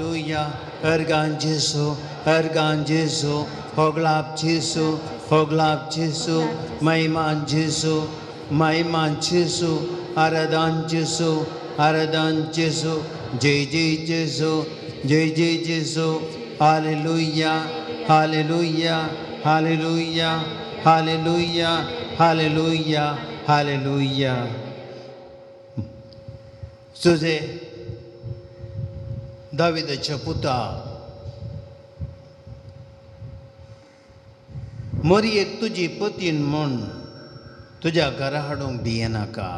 Hallelujah. Organ जेजू, organ जेजू, होगलाप जेजू, होगलाप जेजू, महिमान जेजू, महिमान जेजू, आराधन जेजू, आराधन जेजू, जय जय जेजू, जय जय जेजू. Hallelujah, hallelujah, hallelujah, hallelujah, hallelujah, hallelujah. तुझे दाविदाच्या पुता, मरयेक तुजी पतीन म्हूण तुज्या घरा हाडूंक भियेनाका.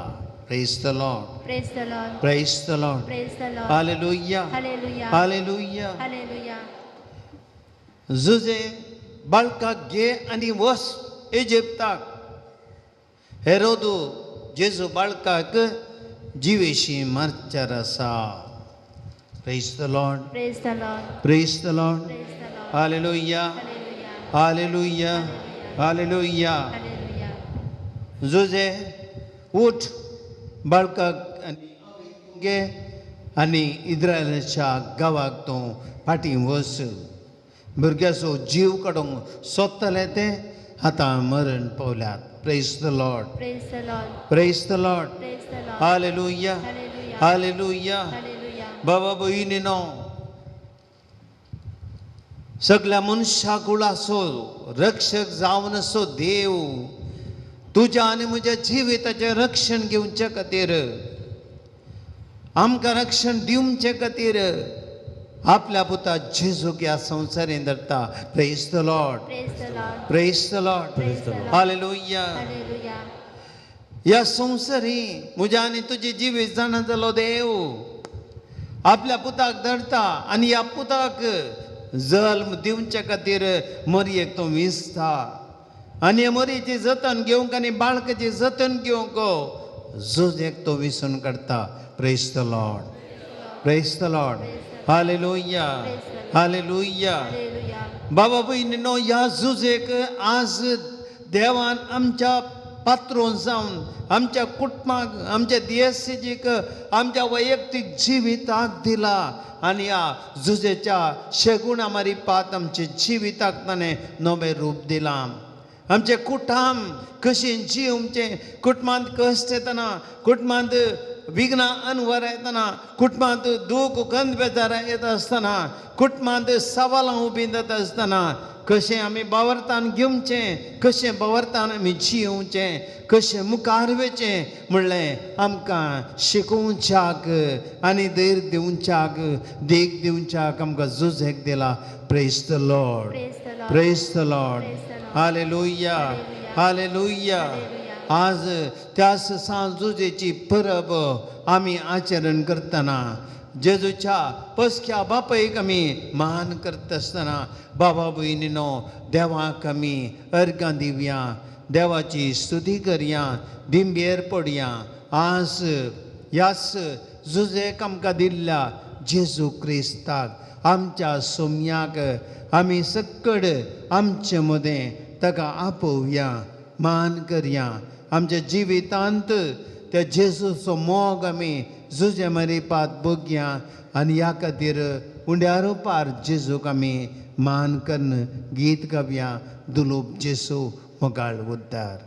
Praise the Lord. Praise the Lord. Praise the Lord. Praise the Lord. Hallelujah. Hallelujah. Hallelujah. Hallelujah. Jose बाळकाक घे आनी वस इजिप्ताक. हेरोदू जेजू बाळकाक जिवेशी मारचार आसा. Praise the Lord. Praise the Lord. Praise the Lord. Praise the Lord. Hallelujah. Hallelujah. Hallelujah. Hallelujah. Hallelujah. Jose उठ, बाळकाक आनी घे आनी इस्रायलाच्या गांवाक तूं फाटीं वच. भुरग्याचो जीव काडूंक सोदताले ते आतां मरण पावल्यात. Praise the Lord. Praise the Lord. Praise the Lord. Praise the Lord. Hallelujah. Hallelujah. Hallelujah. Hallelujah. बाबा भयणीनो, सगळ्या मनशा कुळाचो रक्षक जावन असो देव तुज्या आनी म्हज्या जिविताचें रक्षण घेवचे खातीर, आमकां रक्षण दिवचे खातीर आपल्या पुता जेजूक ह्या संवसारीन धरता. Praise the Lord. Praise the Lord. Praise the Lord. Praise the Lord. Hallelujah. Hallelujah. ह्या संवसारी म्हज्या आनी तुजी जिवीत जाणा जालो देव आपल्या पुताक धरता आनी ह्या पुताक जल्म दिवचे खातीर मरयेक तो विसता आनी हे मरयेची जतन घेवंक आनी बाळकाची जतन घेवंक जुजेक तो विसून काडटा. Praise the Lord. Praise the Lord. Hallelujah. Hallelujah. Hallelujah. बाबा भयणीनो, ह्या जुजेक आज देवान आमच्या पात्रोन जावन आमच्या कुटुंबाक, आमच्या देशाचीक, आमच्या वैयक्तीक जिविताक दिला आनी ह्या जुजेच्या शेगुणा मारिपात आमच्या जिविताक ताणें नवें रूप दिलां. आमचें कुटुंब कशें जिवचें, कुटुंबांत कश्ट येतना, कुटुंबांत विघ्नां अनवर येतना, कुटुंबांत दूख गंद बेजार येता आसतना, कुटुंबांत सवालां उबीं जाता आसतना कशें आमी बावरतान घेवचें, कशें बावरतान आमी जियोवचें, कशें मुखार वचचें म्हणलें आमकां शिकोवच्याक आनी धैर्य दिवच्याक, देख दिवच्याक आमकां जुजेक दिला. Praise the Lord. Praise the Lord. Praise the Lord. Praise the Lord. Hallelujah. Hallelujah. आज त्याच सांज जुजेची परब आमी आचरण करतना, जेजूच्या पसक्या बापायक आमी मान करता आसतना, बाबा भयणीनो, देवाक आमी अर्गां दिवया, देवाची स्तुती करया, दिंबेर पडया. आज ह्याच जुजेक आमकां दिल्ल्या जेजू क्रिस्ताक, आमच्या सोम्याक आमी सक्कड आमचे मदें ताका आपोवया, मान करया. आमच्या जिवितांत त्या जेजूचो मोग आमी जुजे मरिपात बगया आनी ह्या खातीर उंड्या रुपार जेजूक आमी मान कन्न गीत गावया. दुलोब जेजू मोगाळ उद्दार.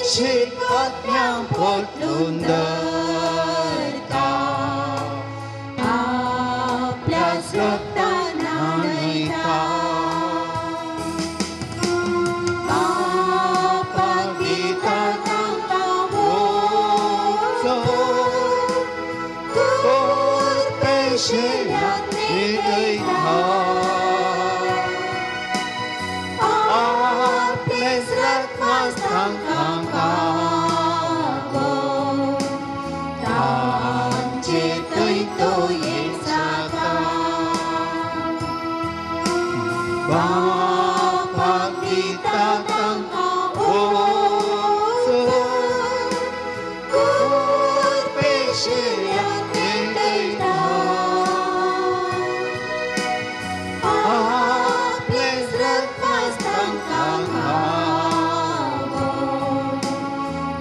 देवशीक आत्म्या पोटून धरता आपल्याच रक्तान न्हाणयता. बापाक दिता तांकां वचून, कुरपेशेल्याक पेटयता. आपलेंच रक्त तांकां खावोवन, तांचे थंय तो एक जाता. बापाक दिता तांकां वचून, कुरपेशेल्याक पेटयता. आपलेंच रक्त तांकां खावोवन,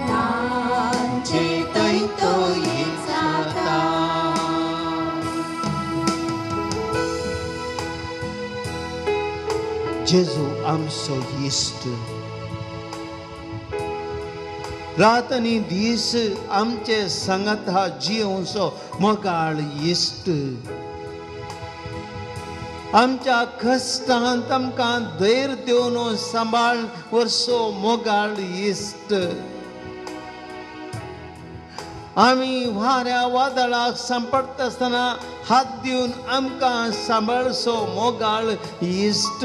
तांचे थंय तो एक जाता. जेजू आमचो इश्ट रात आनी दीस आमचे सांगाता जियोवचो मोगाळ इश्ट. आमच्या कश्टांत आमकां धैर्य दिवन सांबाळ वर्सो मोगाळ इश्ट. आमी वाऱ्या वादळाक सांपडटा आसतना हात दिवन आमकां सांबाळचो मोगाळ इश्ट.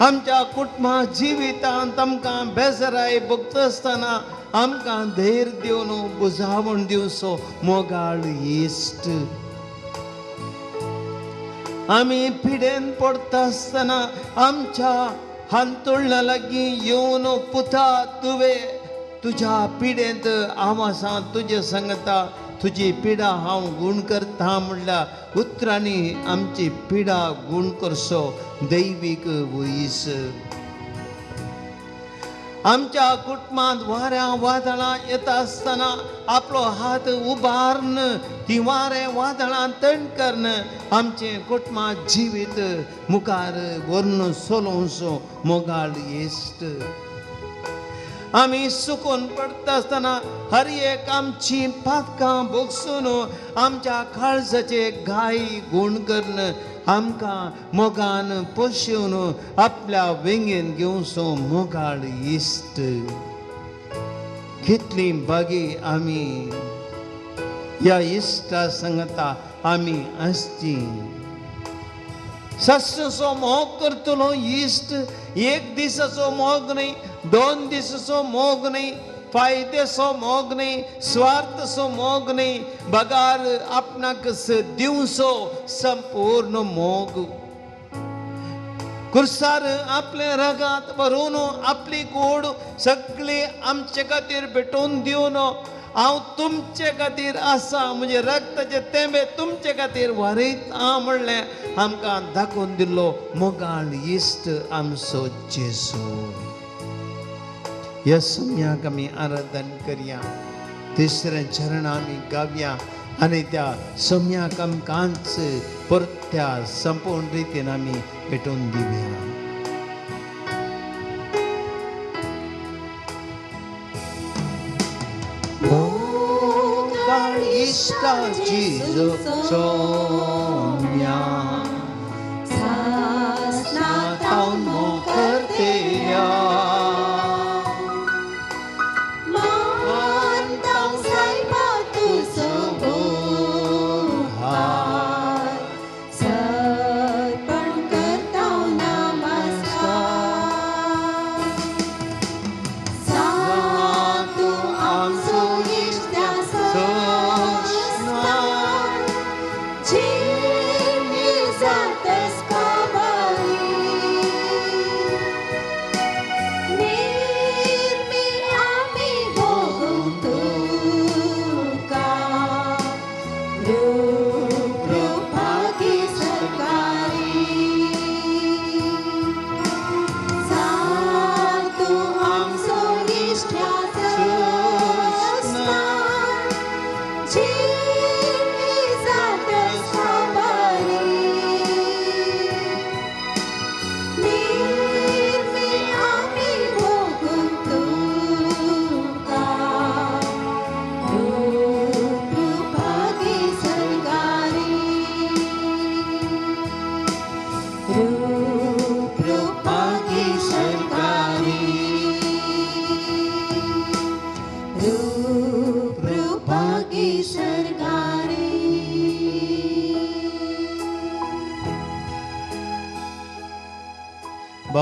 आमच्या कुटुंबा जिवितांत आमकां बेजाराय भोगता आसतना आमकां धैर्य दिवन बुजावण दिवचो मोगाळ इश्ट. आमी पिडेन पडटा आसतना आमच्या हांतुळणा लागीं येवन पुता तुवें तुज्या पिडेंत हांव आसा तुजे सांगता तुजी पिडा हांव गूण करता म्हणल्यार उतरांनी आमची पिडा गूण करचो दैवीक वयस. आमच्या कुटुंबांत वाऱ्या वादळां येता आसतना आपलो हात उबारून ती वारें वादळां तण करून आमचें कुटुंबा जिवीत मुखार व्हरून चलोवचो मोगाळ इश्ट. आमी सुकून पडटा आसतना हर एक आमची पातकां भोगसून आमच्या काळजाचे घाय गूण करून आमकां मोगान पोशेवन आपल्या वेंगेन घेवचो मोगाळ इश्ट. कितली बागी आमी ह्या इश्टा सांगता आमी आसची. सासणाचो मोग करतलो इश्ट एक दिसाचो मोग न्हय, दोन दिसाचो मोग न्हय, फायद्याचो मोग न्हय, स्वार्थाचो मोग न्हय, बगार आपणाक दिवचो संपूर्ण मोग. कुर्सार आपलें रगात भरून आपली कूड सगळी आमचे खातीर भेटोवन दिवन हांव तुमचे खातीर आसा, म्हजे रक्ताचे तेंबे तुमचे खातीर वारयता म्हणलें आमकां दाखोवन दिल्लो मोगाळ इश्ट आमचो जेजू. ह्या सम्याक आमी आराधन करया, तिसरें चरण आमी गावया आनी त्या सम्याक आमकांच परत्या संपूर्ण रितीन आमी पेटोवन दिवया. मोगाळ इश्टा जेजू सोम्या सासणांत मोग करतेल्या मानतां सायबा तुजो उपकार, सर्पण करतां नमस्कार. जा तूं आमचो इश्ट त्या सस्नाक, जीण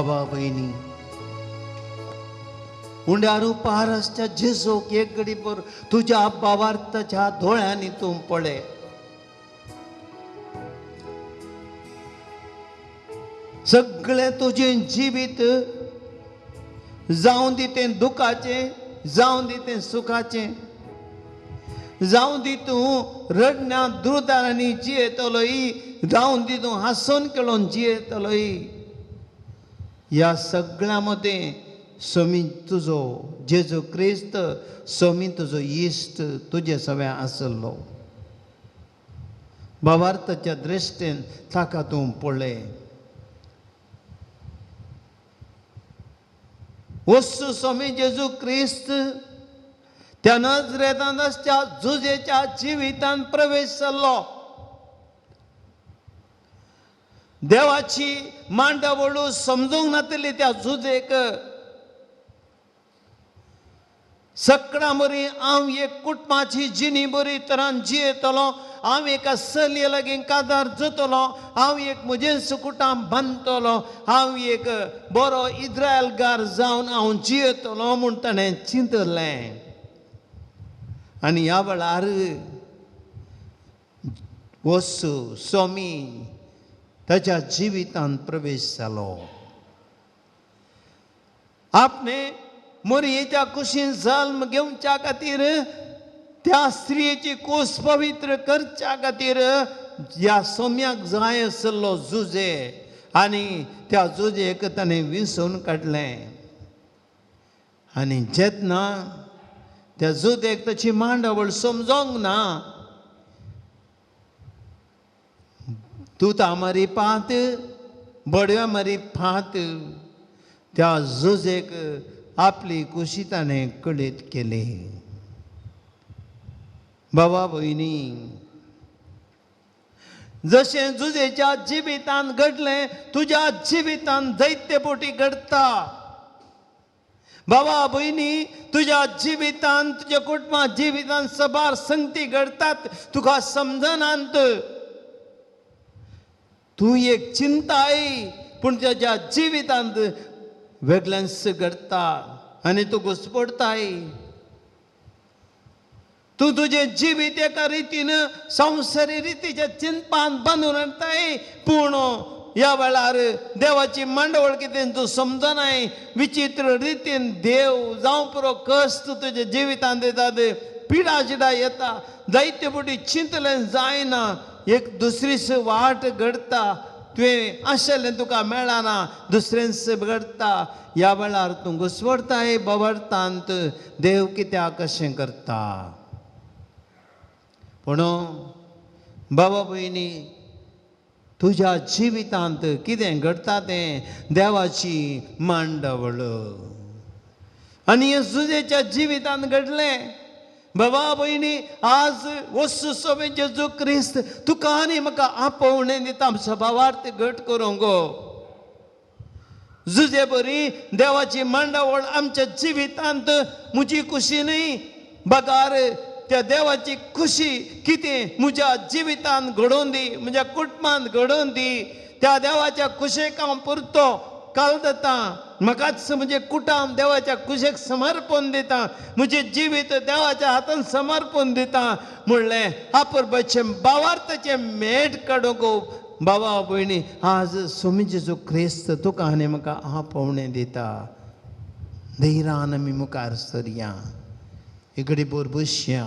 बाबा भयणी, उंड्या रुपार आसच्या जेजूक एक घडीभर तुज्या बाबार्थाच्या दोळ्यांनी तूं पळय. सगळें तुजें जिवीत जावं दी तें दुखाचें, जावं दी तें सुखाचें, जावं दी तूं रडण्या द्रुतारांनी जियेतलोय, जावं दी तूं हांसून खेळोन जियेतलोय, ह्या सगळ्यां मदें स्वामी तुजो जेजू क्रिस्त स्वामी तुजो इश्ट तुजे सगळें आसलो. भावार्थाच्या दृश्टीन ताका तूं पळय. वस्तू स्वामी जेजू क्रिस्त त्या नजरेंत आसच्या जुजेच्या जिवितांत प्रवेश जाल्लो. देवाची मांडावळू समजूंक नातिल्ली त्या जुजेक. सगळ्यां बरी हांव एक कुटुंबाची जिणी बरी तरान जियेतलो, हांव एका चलये लागीं काजार जातलो, हांव एक म्हजें कुटाम बांदतलो, हांव एक बरो इज्रायलगार जावन हांव जियेतलो म्हूण ताणें चिंतलें. आनी ह्या वेळार वसू स्वामी ताच्या जिवितांत प्रवेश जालो. आपणे मोरयेच्या कुशीन जल्म घेवच्या खातीर, त्या स्त्रियेची कूस पवित्र करच्या खातीर ह्या सोम्याक जाय आसलो जुजे, आनी त्या जुजेक ताणें विसोवन काडलें. आनी जेन्ना त्या जुदेक ताची मांडावळ समजोंक ना, तुता मारी पात बडव्या मारी फात त्या जुजेक आपली कुशी ताणें कळीत केली. बाबा भयणी, जशें जुजेच्या जिवितांत घडलें तुज्या जिवितांत दैत्य पोटी घडटा. बाबा भयणी, तुज्या जिवितांत तुज्या कुटुंबा जिवितांत सबार संगती घडटात, तुका समजनात. तूं एक चिंताय, पूण तुज्या जिवितांत वेगळ्यांच घडटा आनी तूं घुसपडटाय. तूं तुजें जिवीत एका रितीन संवसारी रितीच्या चिंतपान बांदून हाडटाय, पूण ह्या वेळार देवाची मांडवळ कितें तूं समजनाय. विचित्र रितीन देव जावं पुरो कश्ट तुज्या जिवितांत येतात, पिडा शिडा येता, जायते फावटी चिंतलें जायना, एक दुसरीच वाट घडटा, तुवें आशिल्लें तुका मेळना, दुसरेंच घडटा. ह्या वेळार तूं घुसवडटाय बवडटांत देव कित्याक कशें करता. पूण बाबा भयणी, तुज्या जिवितांत कितें घडटा तें देवाची मांडावळ. आनी हें जुजेच्या जिवितांत घडलें. बाबा भयणी, आज वस्तू सोबे जेजू क्रिस्त तुका आनी म्हाका आपोवणें दिता आमचो भावार्थ घट करूंक गो. जुजे बरी देवाची मांडावळ आमच्या जिवितांत म्हजी खुशी न्हय, बगार त्या देवाची खुशी कितें म्हज्या जिवितांत घडोवन दी, म्हज्या कुटुंबांत घडोवन दी. त्या देवाच्या खुशेक हांव पुरतो काल जाता, म्हाकाच म्हजें कुटाम देवाच्या कुशेक समर्पण दिता, म्हजें जिवीत देवाच्या हातान समर्पण दिता म्हणलें आपुरबाचें भावार्थाचें मेट काडूंक. बाबा भयणी, आज स्वामी जेजू क्रिस्त तुका आनी म्हाका आपोवणें दिता. धैर्यान आमी मुखार सरया, इकडे बोर बसया,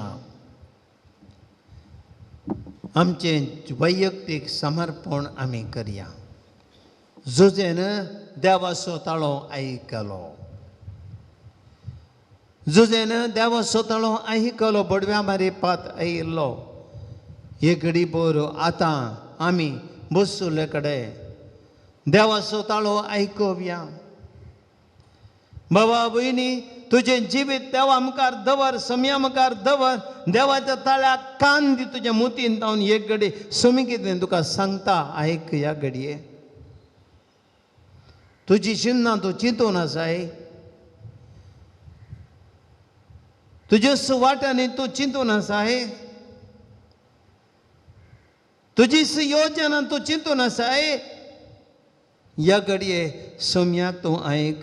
आमचें वैयक्तीक समर्पण आमी करया. जुजेन देवाचो ताळो आयकलो, जुजेन देवाचो ताळो आयकलो, बडव्या मारी पात आयिल्लो. एक घडी बोर आतां आमी बसुल्ले कडेन देवाचो ताळो आयकुया. बाबा भयणी, तुजें जिवीत देवा मुखार दवर, सम्या मुखार दवर, देवाच्या ताळ्याक कान दी तुज्या मुतीन तावन. एक घडी समी कितें तुका सांगता आयक. ह्या घडये तुजी चिन्नां तूं चिंतून आसाय, तुज्यो वाटांनी तूं चिंतून आसाय, तुजी योजना तूं चिंतून आसाय. ह्या घडये सोम्याक तूं आयक.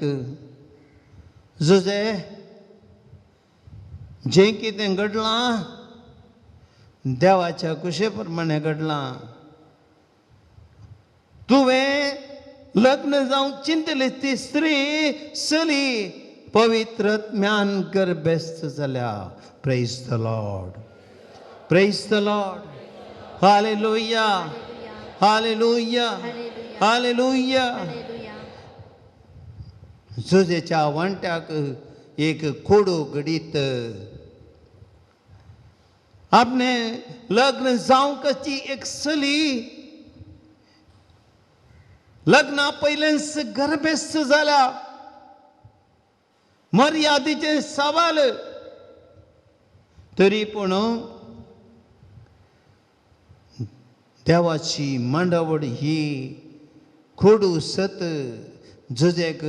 जुजे, जें कितें घडलां देवाच्या कुशे प्रमाणें घडलां. तुवें लग्न जावंक चिंतली ती स्त्री चली पवित्र ज्ञान गर्भेस्त जाल्या. Praise the Lord, praise the Lord. Hallelujah, hallelujah, hallelujah. जुजेच्या वांट्याक एक कोडू घडीत आपणे लग्न जावंकची एक चली लग्ना पयलेंच गर्भेस्त जाल्या. मर्यादेचें सवाल तरी पूण देवाची मांडावळ ही खोडू सत जुजेक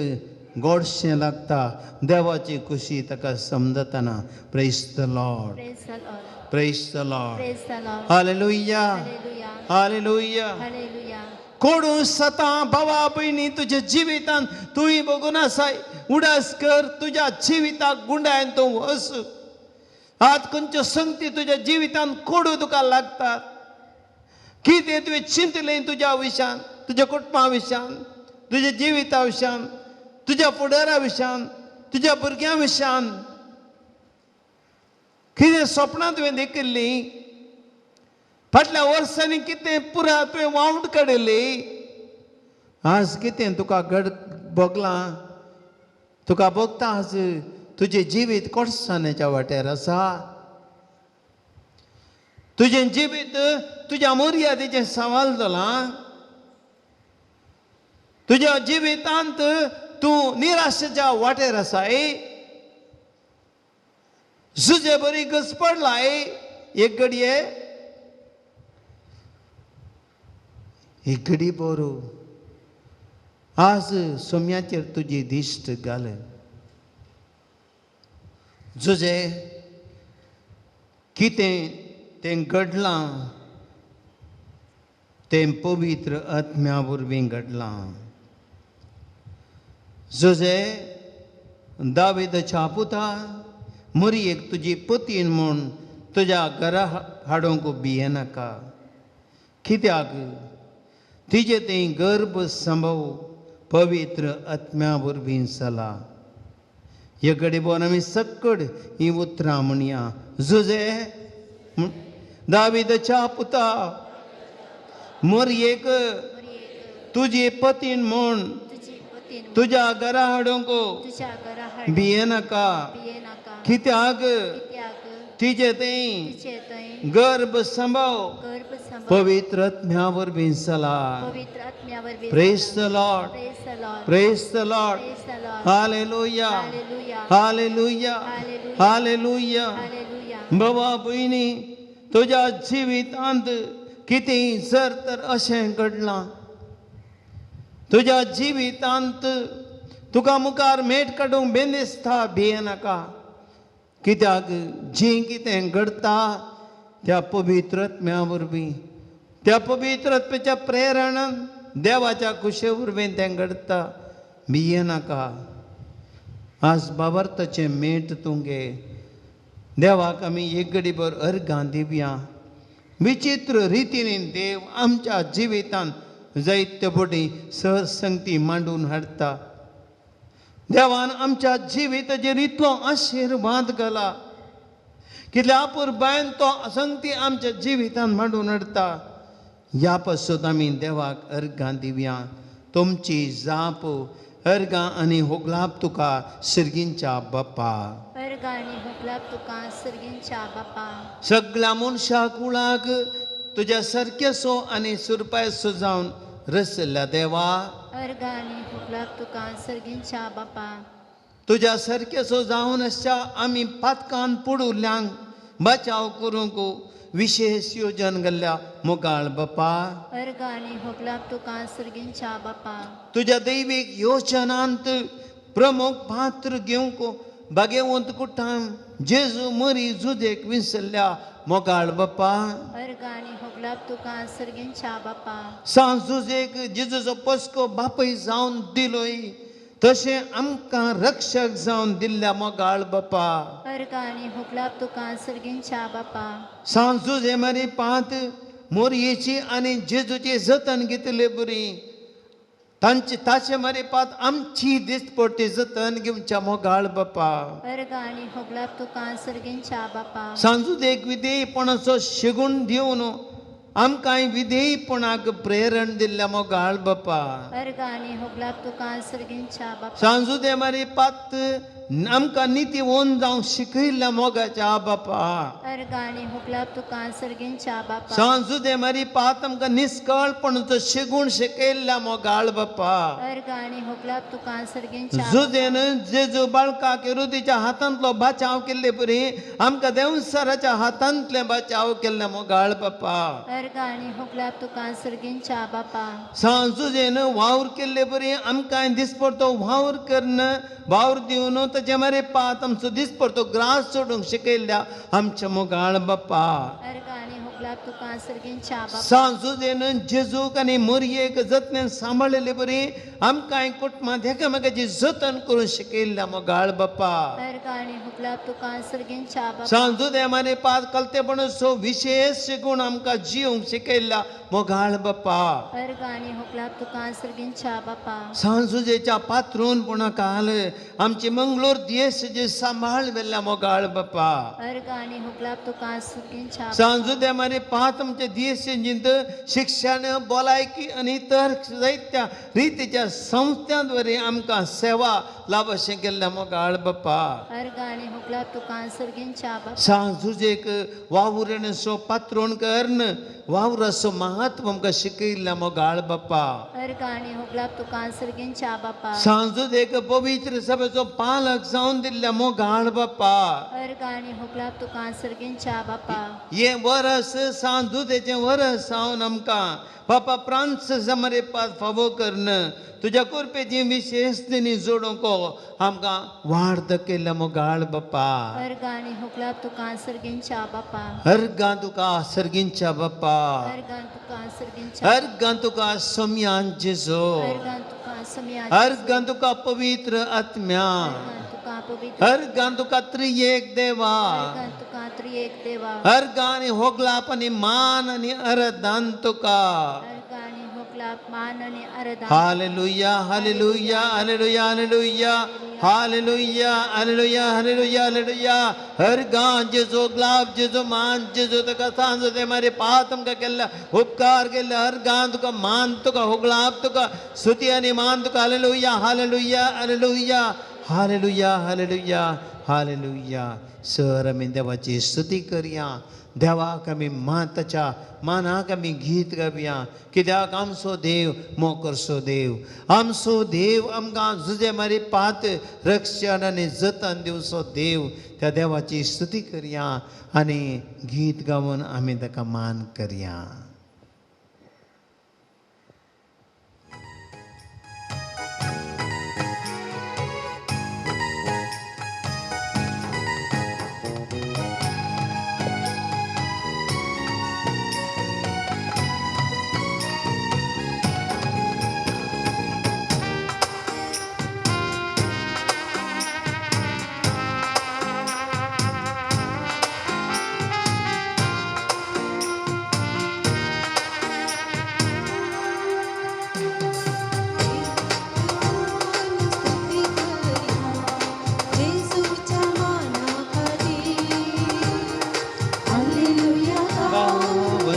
गोडशें लागता. देवाची खुशी ताका समजतना. Praise the Lord, Praise the Lord. Praise the Lord. Praise the Lord. Hallelujah, hallelujah. Hallelujah. Hallelujah. कोडू सतां भावा भयणी तुज्या जिवितान तुवें बगून आसाय. उडास कर तुज्या जिविताक गुंडायन तूं वच. आज खंयच्यो संगती तुज्या जिवितान कोडू तुका लागतात. कितें तुवें चिंतलें तुज्या विशयान, तुज्या कुटुंबा विशयान, तुज्या जिविता विशयान, तुज्या फुडारा विशयान, तुज्या भुरग्यां विशयान, कितें सपनां तुवें देखिल्लीं फाटल्या वर्सांनी, कितें पुरा तुवें वावंट काडिल्ली, आज कितें तुका घड भोगलां, तुका भोगता आज तुजें जिवीत कोडसाण्याच्या वाट्यार आसा. तुजें जिवीत तुज्या मर्यादेचें सवाल जालां. तुज्या जिवितांत तूं निराशेच्या वाटेर आसाय. जुजे बरी गज पडलाय. एक घडये एक घडी बरो आज सोम्याचेर तुजी दिश्ट घाल. जुजे कितें तें घडलां तें पवित्र आत्म्या वरवीं घडलां. जुजे दाविदाच्या पुता मरयेक तुजी पतीन म्हूण तुज्या घरा हाडूंक भियेनाका. कित्याक तिजें तें गर्भ संभव पवित्र आत्म्या वरवीं जाला. हे घडी भोवन आमी सक्कड हीं उतरां म्हणया. जुजे दाविदाच्या पुता मरयेक तुजी पतीन म्हूण तुजी पतीन तुज्या घरा हाडूंक तुज्या घरा हाडूंक भियेनाका. भियेनाका. कित्याक कित्याक तिजें तें तिचें थंय गर्भ संभव गर्भ संभव पवित्र आत्म्या वरवीं जाला. पवित्र आत्म्या वरवीं. Praise the Lord, Praise the Lord. Praise the Lord. Praise the Lord. Hallelujah, hallelujah. Hallelujah, hallelujah. Hallelujah. बाबा भयणी तुज्या जिवितांत कितेंय जर तर अशें घडलां, तुज्या जिवितांत तुका मुखार मेट काडूंक बेंदिस्ता, भियेनाका. कित्याक जें कितें घडता त्या पवित्र आत्म्या वरवीं, त्या पवित्र आत्म्याच्या प्रेरणान देवाच्या खुशे वरवीं तें घडता. भियेनाका. आज बाबर्थाचें मेट तूं घे. देवाक आमी एक घडीभर अर्गां दिवया. विचित्र रितीन देव आमच्या जिवितांत जायते फावटी सहसंगती मांडून हाडटा. देवान आमच्या जिविताचेर इतलो आशिर्वाद घाला, कितल्या अपुरबायेन तो संगती आमच्या जिवितांत मांडून हाडटा. ह्या पासत आमी देवाक अर्गां दिवया. तुमची जाप अर्गां आनी होगलाप तुका सर्गींच्या बापा. अर्गां आनी होगलाप तुका सर्गींच्या बापा. सगळ्या मनशा कुळाक तुज्या सारकेसो आनी सुरपायसो जावन रचल्ल्या देवा. अर्गां आनी होगलाप तुका सर्गींच्या बापा. तुज्या सारकेसो जावन आसच्या आमी पातकान पडुल्ल्यांक बचाव करूंक विशेश योजन घाल्ल्या मोगाळ बापा. अर्गां आनी होगलाप तुका सर्गींच्या बापा. तुज्या दैवीक योजनांत प्रमुख पात्र घेवंक भागेवंत कुटाम जेजू मरी जुदेक विसरल्या मोगाळ बाप्पा. अर्गां आनी होगलाप तुका सर्गींच्या बापा. सांत जुजेक जेजूचो पोसको बापूय जावन दिलोय तशें आमकां रक्षक जावन दिल्ल्या मोगाळ बाप्पा. अर्गां आनी होगलाप तुका सर्गींच्या बापा. सांत जुजे मारी पांत मोरयेची आनी जेजूची जतन घेतिल्ले बरी तांचे ताचे मारी पात आमची दिसपडटी जतन घेवच्या मोगाळ बाप्पा. अर्गां आनी होगलाप तुका सर्गींच्या बापा. सांजुदेक विधेयपणाचो शेगूण दिवन आमकांय विधेयपणाक प्रेरण दिल्ल्या मोगाळ बाप्पा. अर्गां आनी होगलाप तुका सर्गींच्या बापा. सांजुदे मारी पात आमकां नितीवंत जावंक शिकयल्ल्या मोगाच्या बापा. अर्गां आनी होगलाप तुका सर्गींच्या बापा. सांजुदे मारी पात आमकां निस्कळपणाचो शेगूण शिकयल्ल्या मोगाळ बापा. अर्गां आनी होगलाप तुका सर्गींच्या. जुजेन जेजू बाळकाक हेरोदीच्या हातांतलो बाचाव केल्ले परी आमकां देंवचाराच्या हातांतले बाचाव केल्ले मोगाळ बापा. अर्गां आनी होगलाप तुका सर्गींच्या बापा. सांजुजेन वावर केल्ले परी आमकां दिसपडतो वावर करून वावर दिवन ताचे मारे पात आमचो दिसपडतो ग्रास सोडूंक शिकयल्ल्या आमच्या मोगाळ बापा. अर्गां आनी होगलाप तुका सर्गींच्या बापा. सांजुजेन जेजूक आनी मोरयेक जतनेन सांबाळिल्ले परी आमकां कुटुंबांत एकामेकाची जतन करून शिकयल्ल्या मोगाळ बापा. अर्गां आनी होगलाप तुका सर्गींच्या बापा. सांजुदे मारे पात कलतेपणाचो विशेश गुण आमकां जिवंक शिकयल्ल्या मोगाळ बापा. अर्गां आनी होगलाप तुका सर्गींच्या बापा. सांजुजेच्या पात्रून पुणा काल आमची मंगलोर देश जे सांबाळ वेल्ल्या मोगाळ बापा. अर्गां आनी होगलाप तुका सर्गींच्या. सांजुदे मारे पात आमच्या देश जिंत शिक्षण भलायकी आनी इतर जायत्या रितीच्या संस्थांद्वारे आमकां सेवा लाभ अशें केल्ल्या मोगाळ बापा. अर्गां आनी होगलाप तुका सर्गींच्या बापा. सांजुजेक वावुरणसो पात्रोण करून वावराचो महत्व आमकां शिकयल्ल्या मोगाळ बापा. अर्गां आनी होगलाप तुका सर्गींच्या बापा. सांजुदेक पवित्र सभेचो पालक जावन दिल्ल्या मोगाळ बापा. अर्गां आनी होगलाप तुका सर्गींच्या बापा. हें वरस सांजुदेचें वरस जावन आमकां पापा फ्रांसीस मरे पात फावो करून तुज्या कृपेची विशेश दिनी जोडूंक आमकां वाड दकेल्ल्या मोगाळ बापा. अर्गां आनी होगलाप तुका सर्गींच्या बापा. अर्गां तुका सर्गींच्या बापा. अर्गां तुका सर्गींच्या. अर्गां तुका सोम्यान जेजो. अर्गां तुका समिया. अर्गां तुका पवित्र आत्म्या. अर्गां तुका पवित्र. अर्गां तुका त्रियेक देवा. अर्गां तुका त्रियेक देवा. अर्गां आनी होगलाप आनी मान आनी अरदान तुका. अर्गां आनी होगलाप मान आनी अरदान. Hallelujah hallelujah hallelujah hallelujah hallelujah hallelujah hallelujah hallelujah. अर्गां जेजो ग्लाब जेजो मान जेजो तुका सांजो ते मारे पात आमकां केल्ल्या उपकार केल्ल्या अर्गां तुका मान तुका होगलाप तुका स्तुती आनी मान तुका. Hallelujah hallelujah hallelujah hallelujah hallelujah hallelujah. Sir आमी देवाची स्तुती करया. देवाक आमी माताच्या मानाक आमी गीत गावया कित्याक आमचो देव मोकरसो देव आमचो देव आमकां जुजे मारी पात रक्षण आनी जतन दिवचो देव. त्या देवाची स्तुती करया आनी गीत गावन आमी ताका मान करया.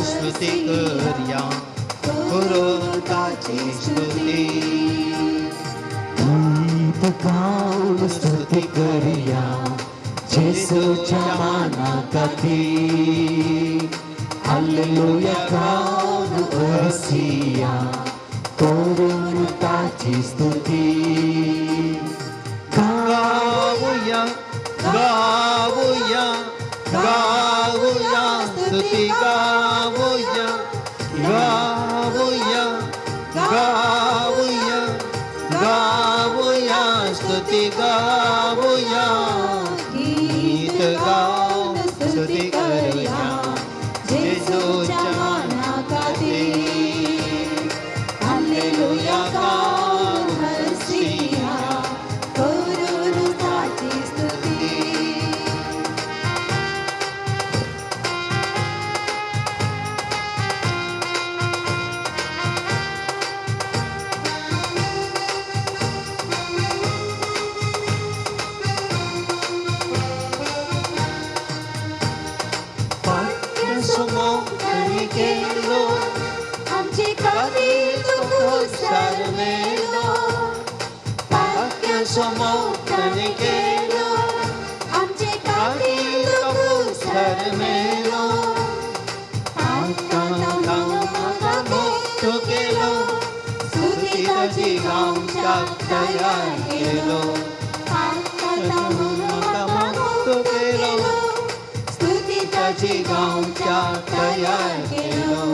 स्तुती करया करो ताची स्तुती. गीत गाऊन स्तुती करया जेजूच्या मानाखातीर. हालेलुया गाऊन ओरसिया करून ताची स्तुती. गाऊया गाऊया गाऊया स्तुती गाऊया गाऊया गाऊया गाऊया स्तुती गाऊया. गीत गाऊन स्तुती करूया कुसार मेलो, पाक्यांचो मोग ताणें केलो, आमचे खातीर तो कुसार मेलो, आमकां मुक्त केलो, स्तुती ताजी गांवच्याक तयार केलो, आमकां मुक्त केलो, स्तुती ताजी गांवच्याक तयार केलो,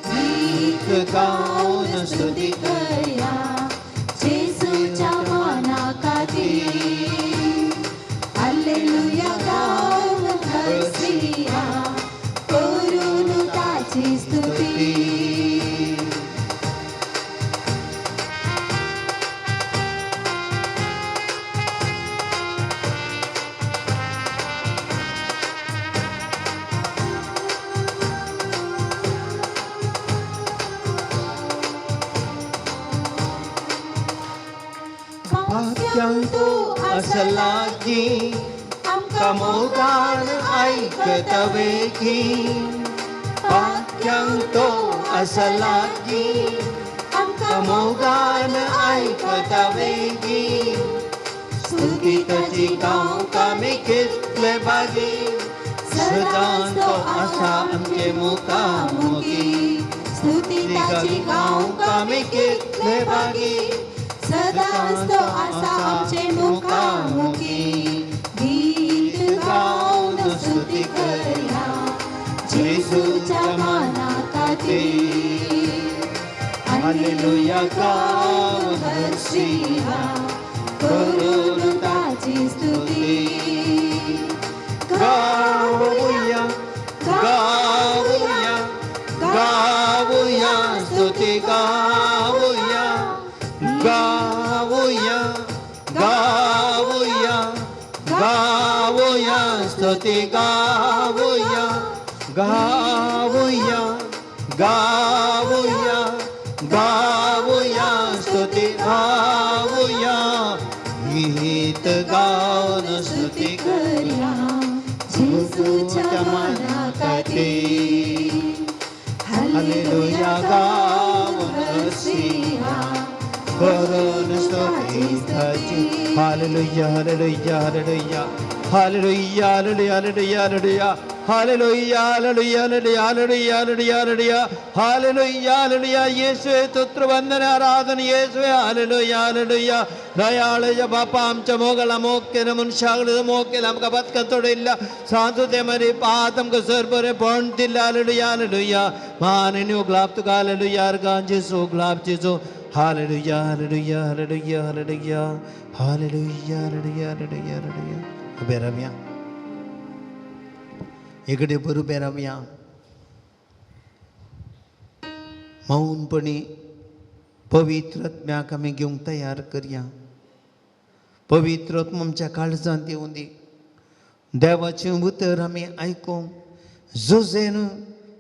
गीत गावन स्तुती करया जेजूच्या माना खातीर, हालेलुया गावन हरसिया करून ताची स्तुती. पाक्यांक तूं आसा लागीं, आमकां मोगान आयकता वेगीं, पाक्यांक तो आसा लागीं, आमकां मोगान आयकता वेगीं, स्तुती ताजी गावंक आमी कितले भागी, सदांच तो आसा आमचे मुखामुखी, स्तुती ताजी गावंक आमी कितले भागी, सदांच तो आसा आमचे मुखामुखी, गीत गावन स्तुती करया जेजूच्या माना खातीर, हालेलुया गावन हरसिया करून ताची स्तुती. गावया गावया गावया स्तुती गावया, गावया गावया गावया स्तुती गावया, गावया गावया गावया स्तुती गावया, गीत गावन स्तुती करया जेजूच्या माना खातीर, हालेलुया गावन हरसिया करून स्तुती ताजी. Hallelujah hallelujah hallelujah hallelujah hallelujah hallelujah hallelujah hallelujah hallelujah hallelujah hallelujah hallelujah hallelujah. येशुवे स्तोत्र वंदन आराधन येशुवे हालेलुया हालेलुया. दयाळ्या बापा आमच्या मोगाला मोग केलं मनशाक मोग केलं, आमकां बदकां तोडयल्ल्या सांजू ते मरे पात आमकां सर बरें पण दिल्लें. Hallelujah hallelujah. मान आनी उगलाप तुका हालेलुया अर्गां जेजू उगलाप जेजू. Hallelujah hallelujah hallelujah hallelujah hallelujah hallelujah hallelujah hallelujah. उबे रावया, इकडे बरोबर उबे रावया, मौनपणी पवित्र आत्म्याक आमी घेवंक तयार करया. पवित्र आत्मा आमच्या काळजांत येवं दी, देवाचें उतर आमी आयकूंक जुजेन,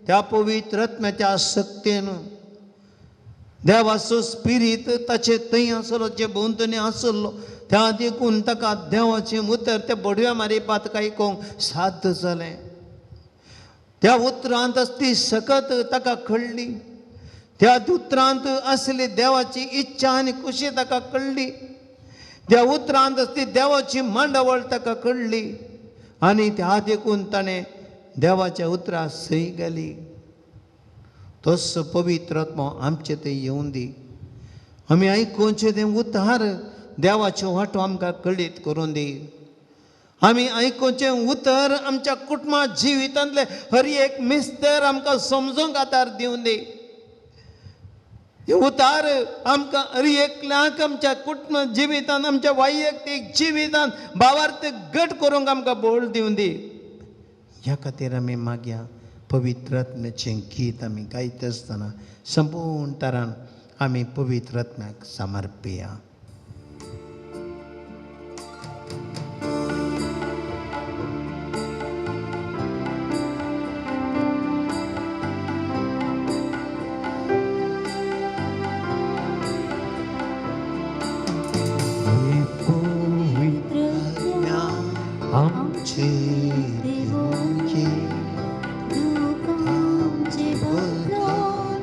त्या पवित्र आत्म्याच्या शक्तेन, देवाचो स्पिरीत ताचे थंय आसलो, जे भोंवतणी आसलो, त्या देखून ताका देवाचें उतर त्या बडव्या मारिपात आयकूंक साध्य जालें. त्या उतरांत ती सकत ताका कळ्ळी, त्या उतरांत आसली देवाची इच्छा आनी खुशी ताका कळ्ळी, त्या उतरांत ती देवाची मांडावळ ताका कळ्ळी आनी त्या देखून ताणें देवाच्या उतराक सय घाली. तसो पवित्र आत्मो आमचे थंय येवन दी, आमी आयकुचें तें उतार देवाच्यो वाटो आमकां कळीत करून दी. आमी आयकुचें उतर आमच्या कुटुंबा जिवितांतलें हर एक मिस्तर आमकां समजूंक आदार दिवन दी. उतार आमकां हर एकल्याक आमच्या कुटुंब जिवितांत, आमच्या वैयक्तीक जिवितांत भावार्थ घट करूंक आमकां बळ दिवन दी. ह्या खातीर आमी मागया पवित्र आत्म्याचें गीत आमी गायता आसतना संपूर्ण तरान आमी पवित्र आत्म्याक समर्पया. आमचे देवोची आमचे बदलून.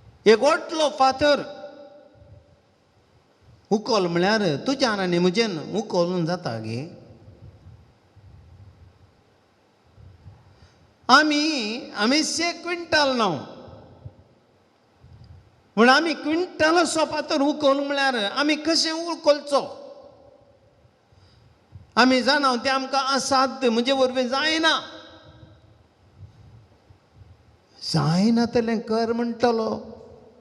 एक व्हडलो फातर उखल म्हळ्यार तुज्यान आनी म्हजेन उखलून जाता गे. आमी आमी से क्विंटल न्हू, पूण आमी क्विंटल असो फातर उखल म्हळ्यार आमी कशें उखलचो? आमी जाणा तें आमकां असाध्य, म्हजे वरवीं जायना. जायना तलें कर म्हणटलो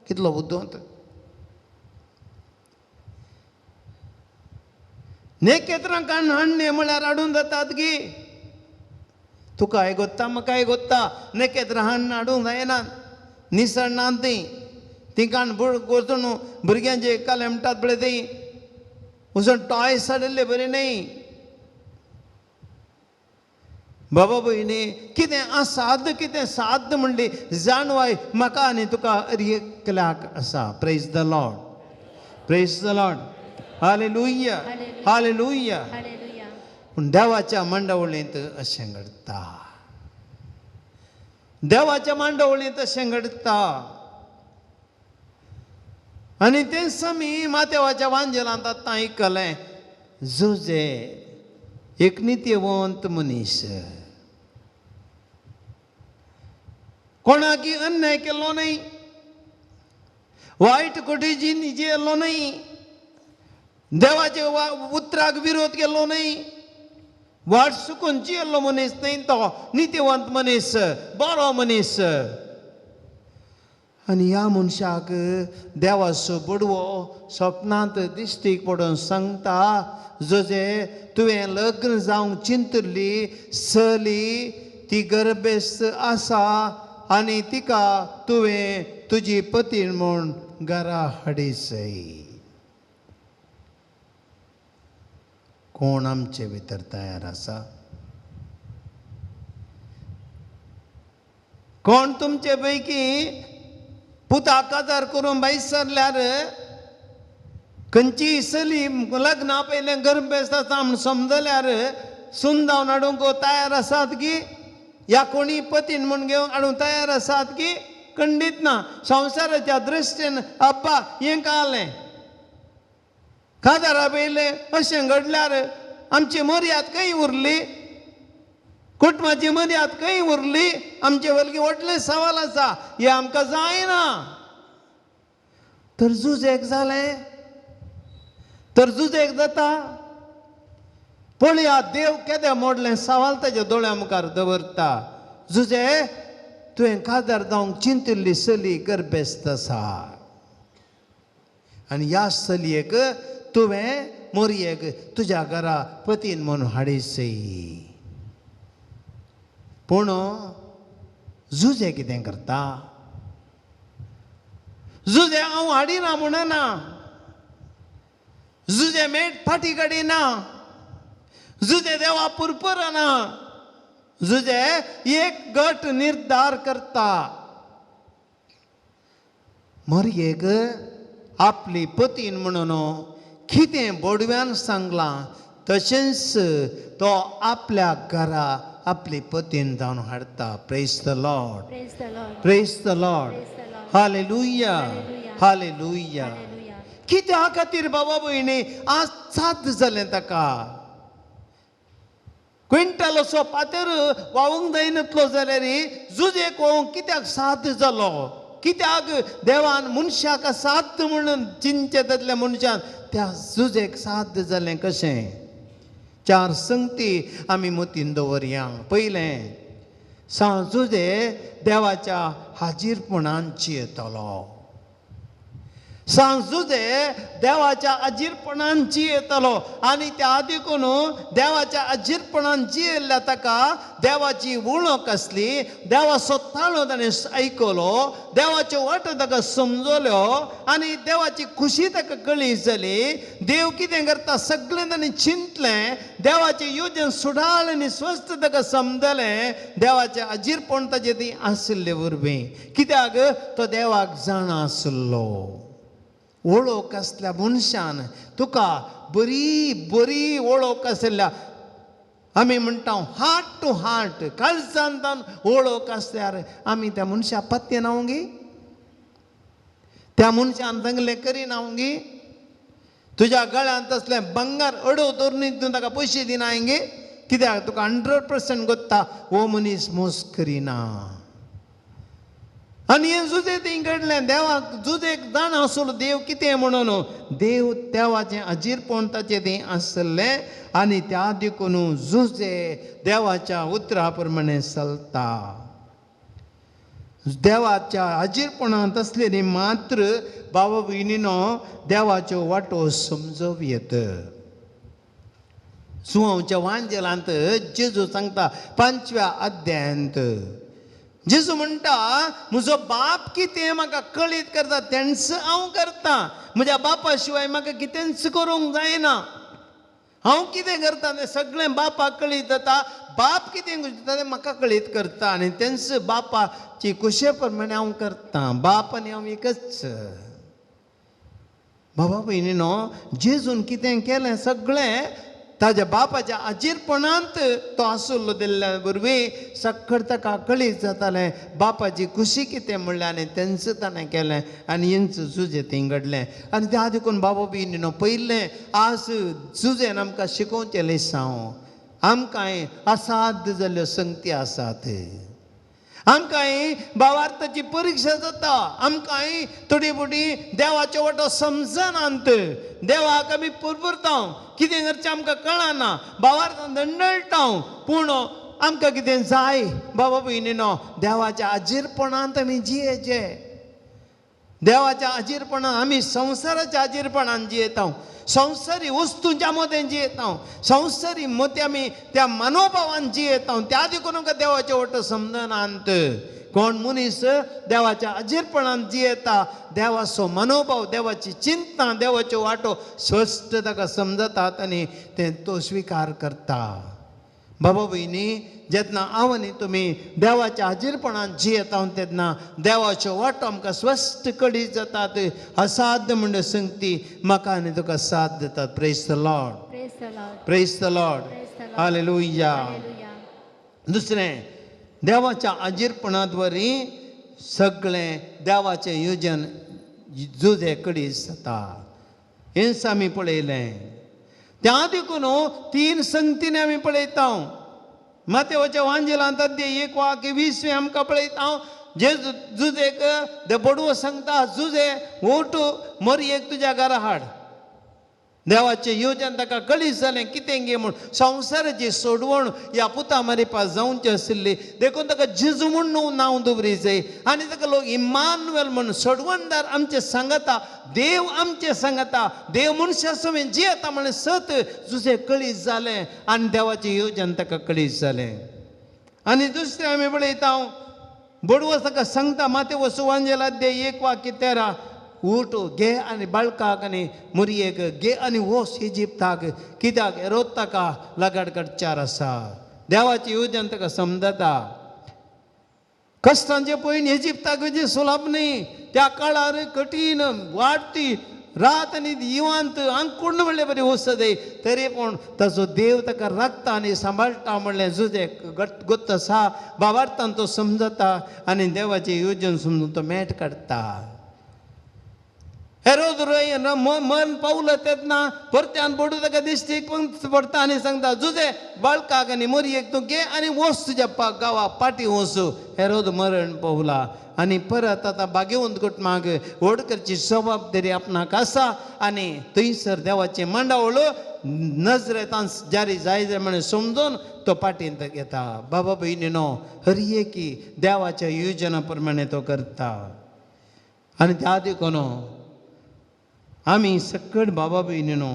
कितलो बुद्दोंत. नेकेत्रां काण हाडणे म्हळ्यार हाडून जातात गी, तुका आयगोत्ता म्हाका आयगोत्ता. नेकेत्रां हाडून हाडूंक जायना, निसरनात तीं. तीं काण वचून भुरग्यांचे काले म्हणटात पळय तीं वचून टॉयस हाडिल्ले बरी न्हय. बाबा भयणी, कितें असाध्य कितें साध्य म्हणली जाणवाय म्हाका आनी तुका एकल्याक आसा. Praise the Lord, praise the Lord, hallelujah, hallelujah. पूण देवाच्या मांडावळींत अशें घडटा, देवाच्या मांडावळींत अशें घडटा. आनी तेंच आमी मातेवाच्या वांजेलांत आतां आयकलें, जुजे एक नित्यवंत मनीस, कोणाकी अन्याय केलो न्हय, वायट कोटीची जियेलो न्हय, देवाच्या उतराक विरोध केलो न्हय, वाट सुकून जियेल्लो मनीस न्हय तो, नित्यवंत मनीस, बरो मनीस. आनी ह्या मनशाक देवाचो बडवो सपनांत दिश्टीक पडून सांगता, जशे तुवें लग्न जावंक चिंतली चली ती गर्भेस्त आसा आनी तिका तुवें तुजी पतीण म्हूण घरा हाडीसय. कोण आमचे भितर तयार आसा? कोण तुमचे पैकी पुता काजार करून भायर सरल्यार खंयची चली लग्ना पयलें गर्भेस्त आसा म्हूण समजल्यार सून जावन हाडूंक तयार आसात की, या कोणी पतीन म्हूण घेवन हाडूंक तयार आसात की? खंडीत ना. संवसाराच्या दृश्टीन अब्बा हें कळ्ळें, काजारा पयलें अशें घडल्यार आमची मर्याद खंय उरली? कुटुंबाची मर्याद खंय उरली? आमचे वलगी व्हडलें सवाल आसा, हें आमकां जायना. तर झूज एक जालें, तर झूज एक जाता. पळया देव केदें मोडलें सवाल ताच्या दोळ्या मुखार दवरता. जुजे तुवें काजार जावंक चिंतिल्ली चली गर्भेस्त आसा आनी ह्या चलयेक तुवें मोरयेक तुज्या घरा पतीन म्हणून हाडीसय. पूण जुजे कितें करता? जुजे हांव हाडिना म्हणना, जुजे मेट फाटी काडिना, जुजे देवा पुरपुरना, जुजे एक गट निर्धार करता. मोरयेक आपली पतीन म्हणून कितें बोडव्यान सांगलां तशेंच तो आपल्या घरा आपली पतीन जावन हाडटा. Praise the Lord, praise the Lord, hallelujah, hallelujah. कित्या खातीर बाबा भयणी आज साध्य जालें ताका? क्विंटल असो पातेर व्हांवूंक जायनातलो जाल्यार जुजेक व्हांवूंक कित्याक साध्य जालो? कित्याक देवान मनशाक साध्य म्हणून चिंतचें तसल्या मनशान त्या जुजेक साध्य जालें कशें? चार संगती आमी मतीन दवरया. पयलें, जुजे देवाच्या हाजीरपणान जियेतलो. जुजे देवाच्या अजीरपणान जियेतलो आनी त्या देखून देवाच्या अजीरपणान जियेल्ल्या ताका देवाची वळख आसली, देवाचो ताळो ताणें आयकलो, देवाच्यो वाटो ताका समजल्यो आनी देवाची खुशी ताका कळी जाली. देव कितें करता सगळें ताणें चिंतलें, देवाचें योजन सुडाळ आनी स्वस्थ ताका समजलें. देवाचें अजीरपण ताजें ती आशिल्ले वरवीं, कित्याक तो देवाक जाणा आसलो. वळख आसल्या मनशान तुका बरी बरी वळख आशिल्ल्या, आमी म्हणटा हार्ट टू हार्ट, काळजांतान वळख आसल्यार आमी त्या मनशा पत्ते ना गे. त्या मनशान सांगलें करिना हांव गी, तुज्या गळ्यांत तसलें बंगार अडोव दवरून तूं ताका पयशे दिना गे, कित्याक तुका 100% गोत्ता हो मनीस मोस करिना. आनी हें जुजे थंय घडलें. देवाक जुजेक जाणा आसलो देव कितें म्हणून, देव देवाचें अजीरपण ताचें थंय आसलें आनी त्या देखून जुजे देवाच्या उतरा प्रमाणें चलता. देवाच्या अजीरपणांत आसलेली मात्र बाबा भयणीनो देवाच्यो वाटो समजूं येत. जुवांवच्या वांजेलांत जेजू सांगता 5व्या अध्यायांत, जेजू म्हणटा म्हजो बाप कितें म्हाका कळीत करता तेंच हांव करता, म्हज्या बापा शिवाय म्हाका कितेंच करूंक जायना. हांव कितें करता तें सगळें बापाक कळीत जाता, बाप कितें करता तें म्हाका कळीत करता आनी तेंच बापाची कुशे प्रमाणे हांव करता. बाप आनी हांव एकच. बाबा भयणीनो जेजून कितें केलें सगळें ताज्या बापाच्या अजीरपणांत तो आसलो दिल्ल्या वरवीं सक्कड ताका कळीत जातालें बापाची खुशी कितें म्हणलें आनी तेंच ताणें केलें आनी हेंच जुजें थंय घडलें. आनी त्या देखून बाबा भयणीनो पयलें आज जुजेन आमकां शिकोवचें लेसांव, आमकांय असाध्य जाल्ल्यो संगती आसात, आमकांय भावार्थाची परिक्षा जाता, आमकांय थोडी बोटी देवाच्यो वाटो समजनात, देवाक आमी पुरपुरता, कितें करचें आमकां कळना, भावार्थान दंडळटा, पूण आमकां कितें जाय बाबा भयणीनो देवाच्या आजीरपणांत आमी जियेचे. देवाच्या आजीरपणान आमी संवसाराच्या आजीरपणान जियेता, संवसारी वस्तूंच्या मदें जियेता, संवसारी मती आमी त्या मनोभावान जियेता. त्या देखून आमकां देवाचें वाटो समजनात. कोण मनीस देवाच्या अजीरपणान जियेता देवाचो मनोभाव, देवाची चिंता, देवाच्यो वाटो स्पश्ट ताका समजतात आनी ते तो स्विकार करता. बाबा भयणी जेन्ना हांव आनी तुमी देवाच्या हाजीरपणान जियेता तेन्ना देवाच्यो वाटो आमकां स्पश्ट कळीत जातात. असाध्य म्हणजे संगती म्हाका आनी तुका साथ दितात. Praise the Lord, praise the Lord, hallelujah. दुसरें, देवाच्या आजीरपणाद्वारी सगळें देवाचें योजन जुजे कळीत जाता. हेंच आमी पळयलें. त्या देखून 3 संगतीन आमी पळयता. मातेवाच्या वांजेलांत अध्याय 1 वाक्य 20 आमकां पळयता. जे जुजेक दे बडवो सांगता जुजे ओट मरयेक तुज्या घरा हाड. देवाचें योजन ताका कळीत जालें कितें गे म्हूण संवसाराची सोडवण ह्या पुता मारिपा जावची आशिल्ली, देखून ताका जेजू म्हूण नांव दवरी जाय आनी ताका लोक इमानुएल म्हूण सोडवणदार आमचें सांगता, देव आमचें सांगता, देव मनशा समेत जियेता म्हळें सत जुजे कळीत जालें आनी देवाचें योजन ताका कळीत जालें. आनी दुसरें आमी पळयता बडवो ताका सांगता माते वसुवांजेल अध्याय 1 वाक्य 13, उठ घे आनी बाळकाक आनी मुरयेक घे आनी वोस इजिप्ताक, कित्याक हेरोद ताका लगाड कडचार आसा. देवाची योजन ताका समजता. कश्टांचे पयन इजिप्ताक जे सुलभ न्ही, त्या काळार कठीण वाडटी रात आनी इवांत आंकूर्ण म्हणले बरी वचत, तरी पूण ताचो देव ताका राखता आनी सांबाळटा म्हणलें जुजे गोत्त आसा. बाबार्थान तो समजता आनी देवाचें योजन समजून तो मेट काडटा. हेरोद मरण पावलो तेन्ना परत्यान बडू ताका दिश्टीक पडटा आनी सांगता जुजे बाळकाक आनी मोरयेक तूं घे आनी वच तुज्या गांवाक पाटी वच. हेरोद मरण पावला आनी परत आतां बागेवंत कुटुंबाक व्हड करची जबाबदारी आपणाक आसा आनी थंयसर देवाचें मांडावळ नजरेंत जारी जाय जाय म्हणून समजून तो पाटींत येता. बाबा भयणीनो हर एकी देवाच्या योजना प्रमाणे तो करता. आनी त्या देखून आमी सकट बाबा भयणीनो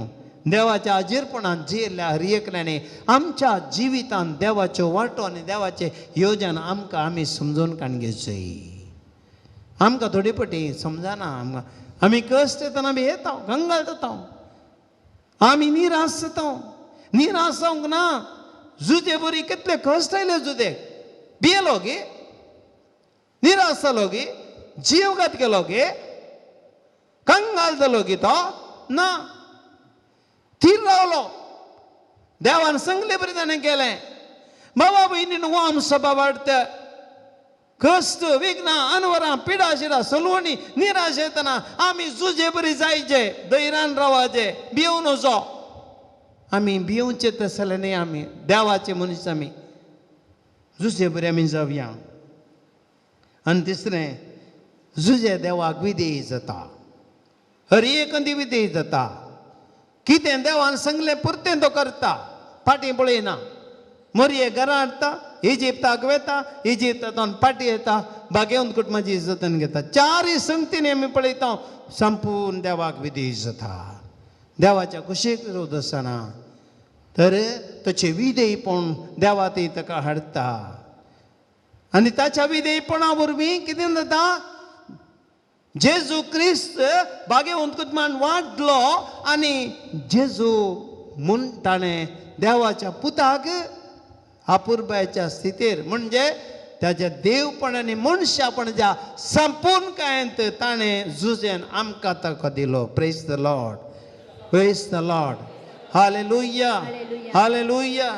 देवाच्या आजीरपणान जियेल्ल्या हर एकल्याने आमच्या जिवितान देवाच्यो वाटो आनी देवाचें योजन आमकां आमी समजून काडून घेवचें. आमकां थोडी पटी समजना, आमकां आमी कश्ट येतना आमी येता गंगाल जाता, आमी निराश जाता. निराश जावंक ना. जुजे बरी कितले कश्ट आयले जुजे, भियेलो गे, निराश जालो गे, जीवघात केलो गे, कंगाल जालो गे तो ना, थीर रावलो. देवान सांगले बरी ताणें केलें. बाबा भयणीन हो आमचो बाबा कश्ट विघ्नां अनवरां पिडा शिडा सलवणी निराश येतना आमी जुजे बरी जायचे, धैर्यान रावाचे, भिवून वचो. आमी भिवचे तसले न्ही, आमी देवाचे मनीस, आमी जुजे बरी आमी जावया. आनी तिसरें, जुजे देवाक विधेयी जाता, हर एक अंदी विधेयी जाता. कितें देवान सांगलें पुरतें तो करता, फाटीं पळयना. मोरये घरा हाडटा, इजिप्ताक वेता, इजिप्तांतल्यान फाटीं येता, बागेवन कुटुंबाची जतन घेता. चारय संगतीनी आमी पळयता संपूर्ण देवाक विधेयी जाता. देवाच्या कुशीक रावत आसतना तर ताचें विधेयपण देवा ती ताका हाडटा आनी ताच्या विधेयपणा वरवीं कितें जाता, जेजू क्रिस्त बागेवन कुटुंबान वाडलो आनी जेजू म्हूण ताणें देवाच्या पुताक अपुरबायेच्या स्थितीर, म्हणजे ताच्या देवपण आनी मनशापणाच्या संपूर्ण कायंत ताणें जुजेन आमकां ताका दिलो. Praise the Lord, praise the Lord, hallelujah, hallelujah.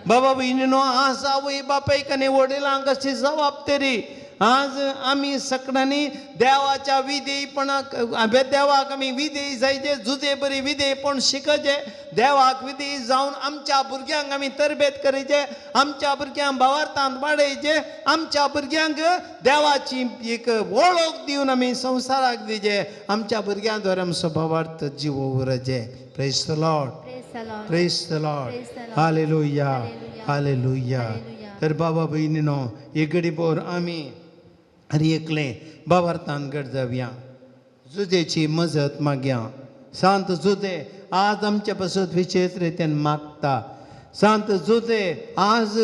बाबा भयणीनो, आज आवय बापायक आनी वडिलांक अशी जबाबदारी. आज आमी सगळ्यांनी देवाच्या विधेयपणाक, देवाक आमी विधेयी जायचे, जुजे बरी विधेयपण शिकचे. देवाक विधेयी जावन आमच्या भुरग्यांक आमी तरबेत करचे, आमच्या भुरग्यांक भावार्थांत वाडयचे, आमच्या भुरग्यांक देवाची एक वळख दिवन आमी संवसाराक दिवचे. आमच्या भुरग्यां द्वारा आमचो भावार्थ जीव उरचे. Praise the Lord, praise the Lord, hallelujah, hallelujah. तर बाबा भयणीनो, एक घडीभर आमी आनी एकलें भावार्थान घट जावया, जुजेची मजत मागया. सांत जुजे आज आमचे पासत विशेश रितीन मागता. सांत जुजे आज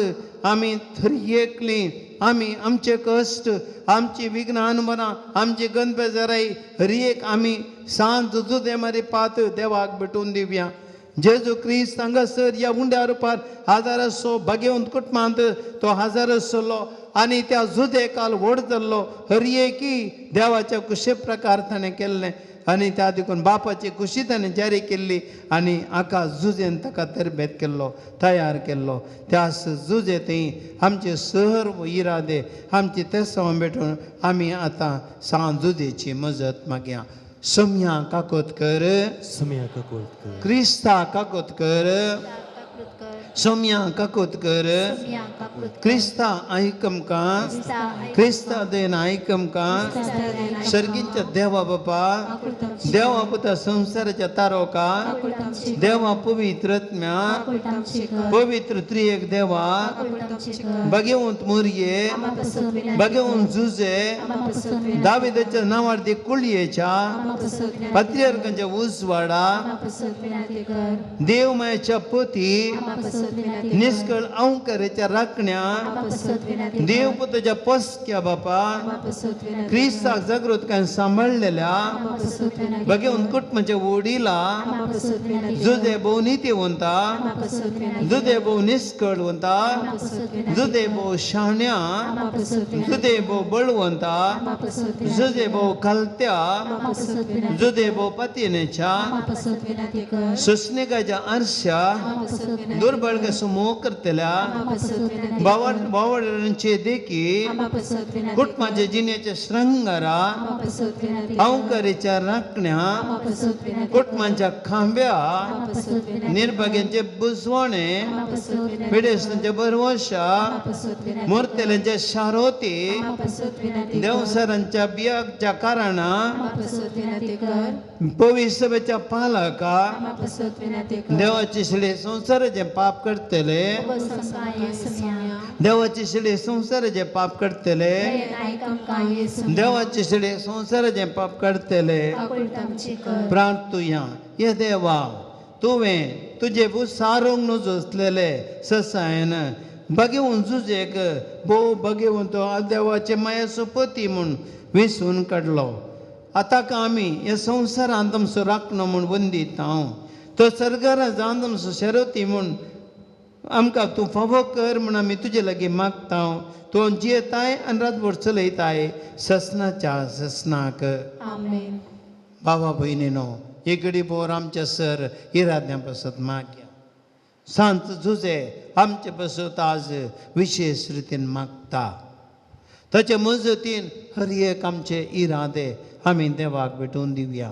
आमी थरी एकलीं, आमी आमचे कश्ट, आमची विघ्नां अनमनां, आमची गंदबेजाराय हरी एक आमी सांत जुजे मारी पात देवाक भेटून दिवया. जेजू क्रिस्त हांगासर ह्या उंड्या रुपार हजारासो भागेवंत कुटुंबांत तो हजार आसलो आनी त्या जुजे काल व्हड जाल्लो. हर एकी देवाच्या कुशे प्रकार ताणें केल्लें आनी त्या देखून बापाची खुशी ताणें जारी केल्ली आनी आका जुजेन ताका तरबेत केल्लो, तयार केल्लो. त्यास जुजे थंय आमचे सर्व इरादे, आमची तेसांव भेटून आमी आतां सांत जुजेची मजत मागया. सम्या काकोत कर, सम्या काकोत कर, क्रिस्ता काकोत कर, सोम्या काकोत कर, क्रिस्ता आयकमका, क्रिस्ता देन आयकमका, सर्गींच्या देवा बापा, देवा पुता संवसाराच्या तारोका, देवा पवित्र आत्म्या, पवित्र त्रिएक देवा, भगवंत मोरये, भगवंत जुजे, दाविदाच्या नांवार कुळयेच्या पत्रियार्कांच्या उजवाडा, देवमायेच्या पती, निष्कळ अंकाराच्या राखण्या, देवपुताच्या पसक्या बापा, क्रिस्ताक जागृतकायेन सांबाळलेल्या भगवंत कुटुंबाच्या वडिला, जुजे भोव नितीवंता, जुजे भोव निष्कळवंता, जुजे भोव शाण्या, जुजे भोव बळवंता, जुजे भोव खालत्या, जुजे भोव पतिनेच्या, सुस्निकाच्या आरश्या, दुर्बळ मोग करतल्या बावडांचे देखी, कुटुंबाच्या जिणेच्या श्रंगारा, अंकारीच्या राखण्या, कुटुंबाच्या खांब्या, निर्भाग्यांचे बुजवणे, पिडेस्तांच्या भरवशा, मुर्तेल्यांच्या शारोती, देवसरांच्या बियाच्या कारणा, पविसभेच्या पालका, देवाचे शिले संवसाराचे पाप करतले, देवाचे शिले संवसाराचे पाप करतले, देवाचे शिले संवसाराचे पाप करतले. प्रार्थुया. हे देवा, तुवें तुजे सारूंक नुजो आसलेले ससायन भगवंत जुजेक भोव भगवंत देवाचे मायाचो पती म्हूण विसून काडलो. आतां आमी ह्या संवसारांत आमचो राखणो म्हूण वंदीत हांव, तो सर्गारा जावन आमचो शरती म्हूण आमकां तूं फावो कर म्हूण आमी तुजे लागीं मागता. तूं जियेताय आनी रातभर चलयताय ससनाच्या ससनाक. बाबा भयणीनो, एक घडी भोर आमच्या सर इराद्या पासत मागया. सांत जुजे आमचे पासत आज विशेश रितीन मागता. ताचे मजतीन हर एक आमचे इरादे आमी देवाक भेटोवन दिवया.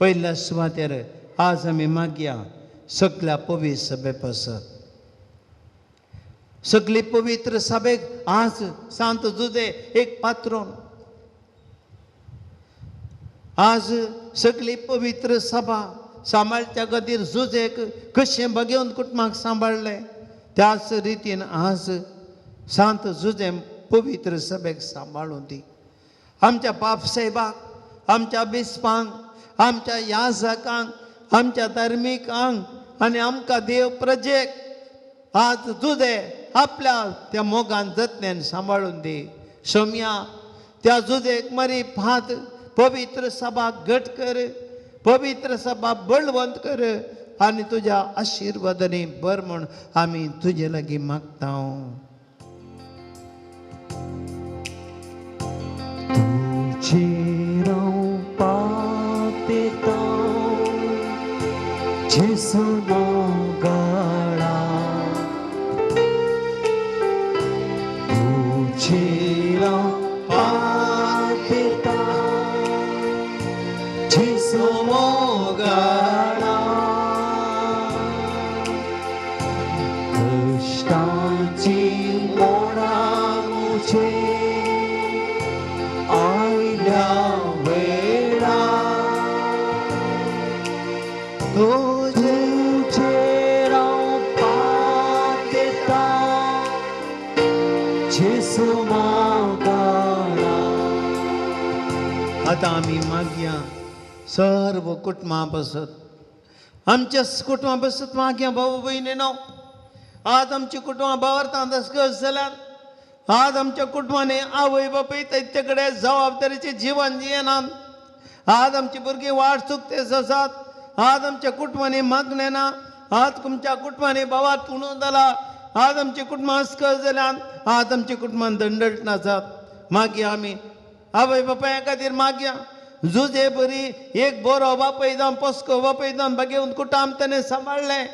पयल्या सुवातेर आज आमी मागया सगल्या पवित्र सभे पासत. सगली पवित्र सभेक आज सांत जुजे एक पात्रोन, आज सगली पवित्र सभा सांबाळच्या खातीर जुजेक कशें बगेवन कुटुंबाक सांबाळ्ळें त्याच रितीन आज सांत जुजे पवित्र सभेक सांबाळून दी. आमच्या बापसाहेबाक, आमच्या बिस्पांक, आमच्या याजकांक, आमच्या धार्मिकांक आनी आमकां देव प्रजेक आज जुजे आपल्या त्या मोगान जतन्यान सांबाळून दी. सोम्या त्या जुजेक मरी भात पवित्र सभा घट कर, पवित्र सभा बळवंत कर आनी तुज्या आशिर्वादांनी बर म्हूण आमी तुजे लागीं मागता. तुझेर हांव पातेता जेजू मोगाळा, तुझेर हांव पातेता जेजू मोगाळा, कश्टाची मोडां म्हजे आयल्या वेळा, तुजेर हांव पातेता जेजू मोगाळा. आतां आमी मागया सर्व कुटुंबां पासत, आमच्या कुटुंबां पासत मागया भाऊ भयणीनो. आज आमची कुटुंबां बावरतां दसगस जाल्यात. आज आमच्या कुटुंबांनी आवय बापूय तेंचे कडेन जबाबदारीचें जिवन जियेनात. आज आमची भुरगीं वाट चुकतेच आसात. आज आमच्या कुटुंबांनी मागणें ना. आज तुमच्या कुटुंबांनी भावात उणो जाला. आज आमची कुटुंबां अस्कस जाल्यात. आज आमची कुटुंबां दंडट आसात. मागीर आमी आवय बापाय खातीर मागया जुजे बरी एक बरो बापय जावन पोसको बापय जावन बागेवन कुटुंब ताणें सांबाळ्ळें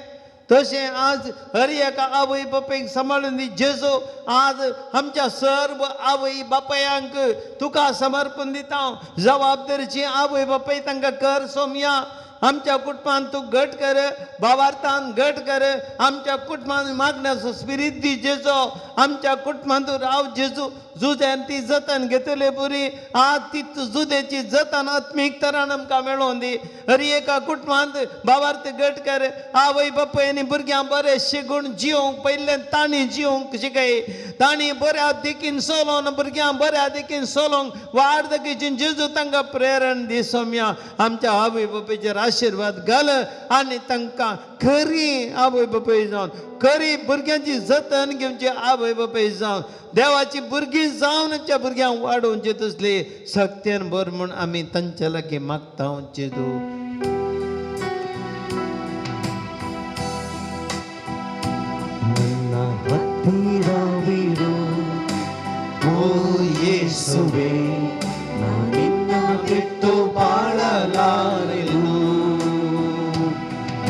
तशें आज हर एका आवय बापायक सांबाळून दी जेजू. आज आमच्या सर्व आवय बापायांक तुका समर्पण दिता हांव. जबाबदारीची आवय बापाय तांकां कर सोमया. आमच्या कुटुंबान तूं घट कर, भावार्थान घट कर. आमच्या कुटुंबान मागण्याचो स्पिरीत दी जेजो. आमच्या कुटुंबान तूं राव जेजू. जुद्यान ती जतन घेतले पुरी आज ती जुद्याची जतन आत्मीक तरान आमकां मेळोवन दी. हर एका कुटुंबांत भावार्थ घट कर. आवय बापाय आनी भुरग्यांक बरें शिकून जिवंक पयल्यान तांणी जिवंक शिकय. तांणी बऱ्या देखीन चलोवन भुरग्यांक बऱ्या देखीन चलोवंक वार्धकीची जेजू तांकां प्रेरण दी सोम्या. आमच्या आवय बापायचेर आशिर्वाद घाल आनी तांकां खरी आवय बापाय जावन खरी भुरग्यांची जतन घेवची आवय बापाय जावन देवाची भुरगीं जावन आमच्या भुरग्यांक वाडोवचे तसली सक्तेन बर म्हूण आमी तांच्या लागीं मागता जेजू. ನನ್ನ ಹತ್ತಿರವಿರು ಓ ಯೇಸುವೆ, ನಾ ನಿನ್ನ ಬಿಟ್ಟು ಬಾಳಲಾರೆನು.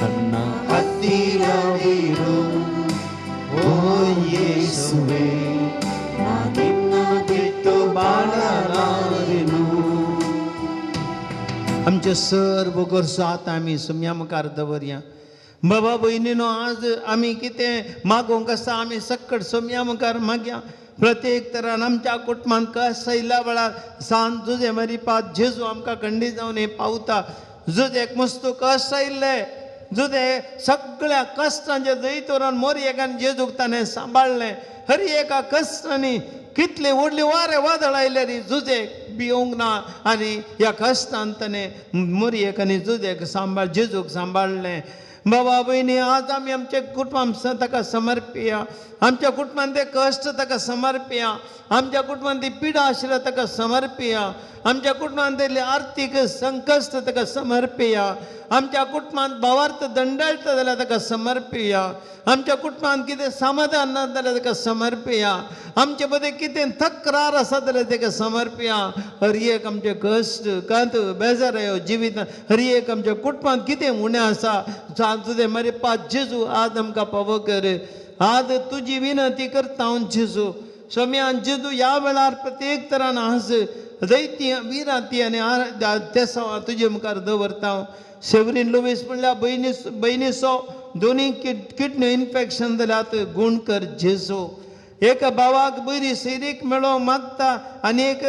ನನ್ನ ಹತ್ತಿರವಿರು ಓ ಯೇಸುವೆ, ನಾ ನಿನ್ನ ಬಿಟ್ಟು ಬಾಳಲಾರೆನು. आमचे सर्व गरजो आतां आमी सुम्या मुखार दवरया. बाबा भयणीनो आज आमी कितें मागोवंक आसा आमी सक्कड सोम्या मुखार मागया. प्रत्येक तरान आमच्या कुटुंबांत कसयल्या वेळार सांत जुजे मारी पात जेजू आमकां खंडीत जावन हें पावता. जुजेक मस्तू कश्ट आयिल्ले, जुजे सगळ्या कश्टांच्या जैतवरान मोरयेकान जेजूक ताणें सांबाळ्ळें. हर एका कश्टांनी कितले व्हडले वारे वादळ आयले रे जुजेक भिवंक ना आनी ह्या कश्टान ताणें मोरयेक आनी जुजेक सांबाळ जेजूक सांबाळ्ळें. बाबा भयणी आज आमी आमच्या कुटुंबान ताका समर्पिया. आमच्या कुटुंबान ते कश्ट ताका समर्पिया. आमच्या कुटुंबान ती पिडा आशिल्ल्या ताका समर्पिया. आमच्या कुटुंबान दिल्ले आर्थीक संकश्ट ताका समर्पिया. आमच्या कुटुंबांत भावार्थ दंडाळटा जाल्यार ताका समर्पिया. आमच्या कुटुंबांत कितें समाधान ना जाल्यार ताका समर्पिया. आमचे मदें कितें तक्रार आसा जाल्यार ताका समर्पिया. हर एक आमचे कश्ट कांत बेजारायो जिवितांत हर एक आमच्या कुटुंबांत कितें उणें आसा तुजें मरे पात जेजू आज आमकां पावो कर. आज तुजी विनंती करता हांव जेजू. सोम्यान जेजू ह्या वेळार प्रत्येक तरान आज दैती विरांती आनी तेसांव तुजे मुखार दवरता. सेवरीन लुवीस म्हणल्यार भयणीचो दोनी किडनी इन्फेक्शन जाल्यात गूण कर जेजू. एका भावाक बरी सैरीक मेळोवंक मागता आनी एक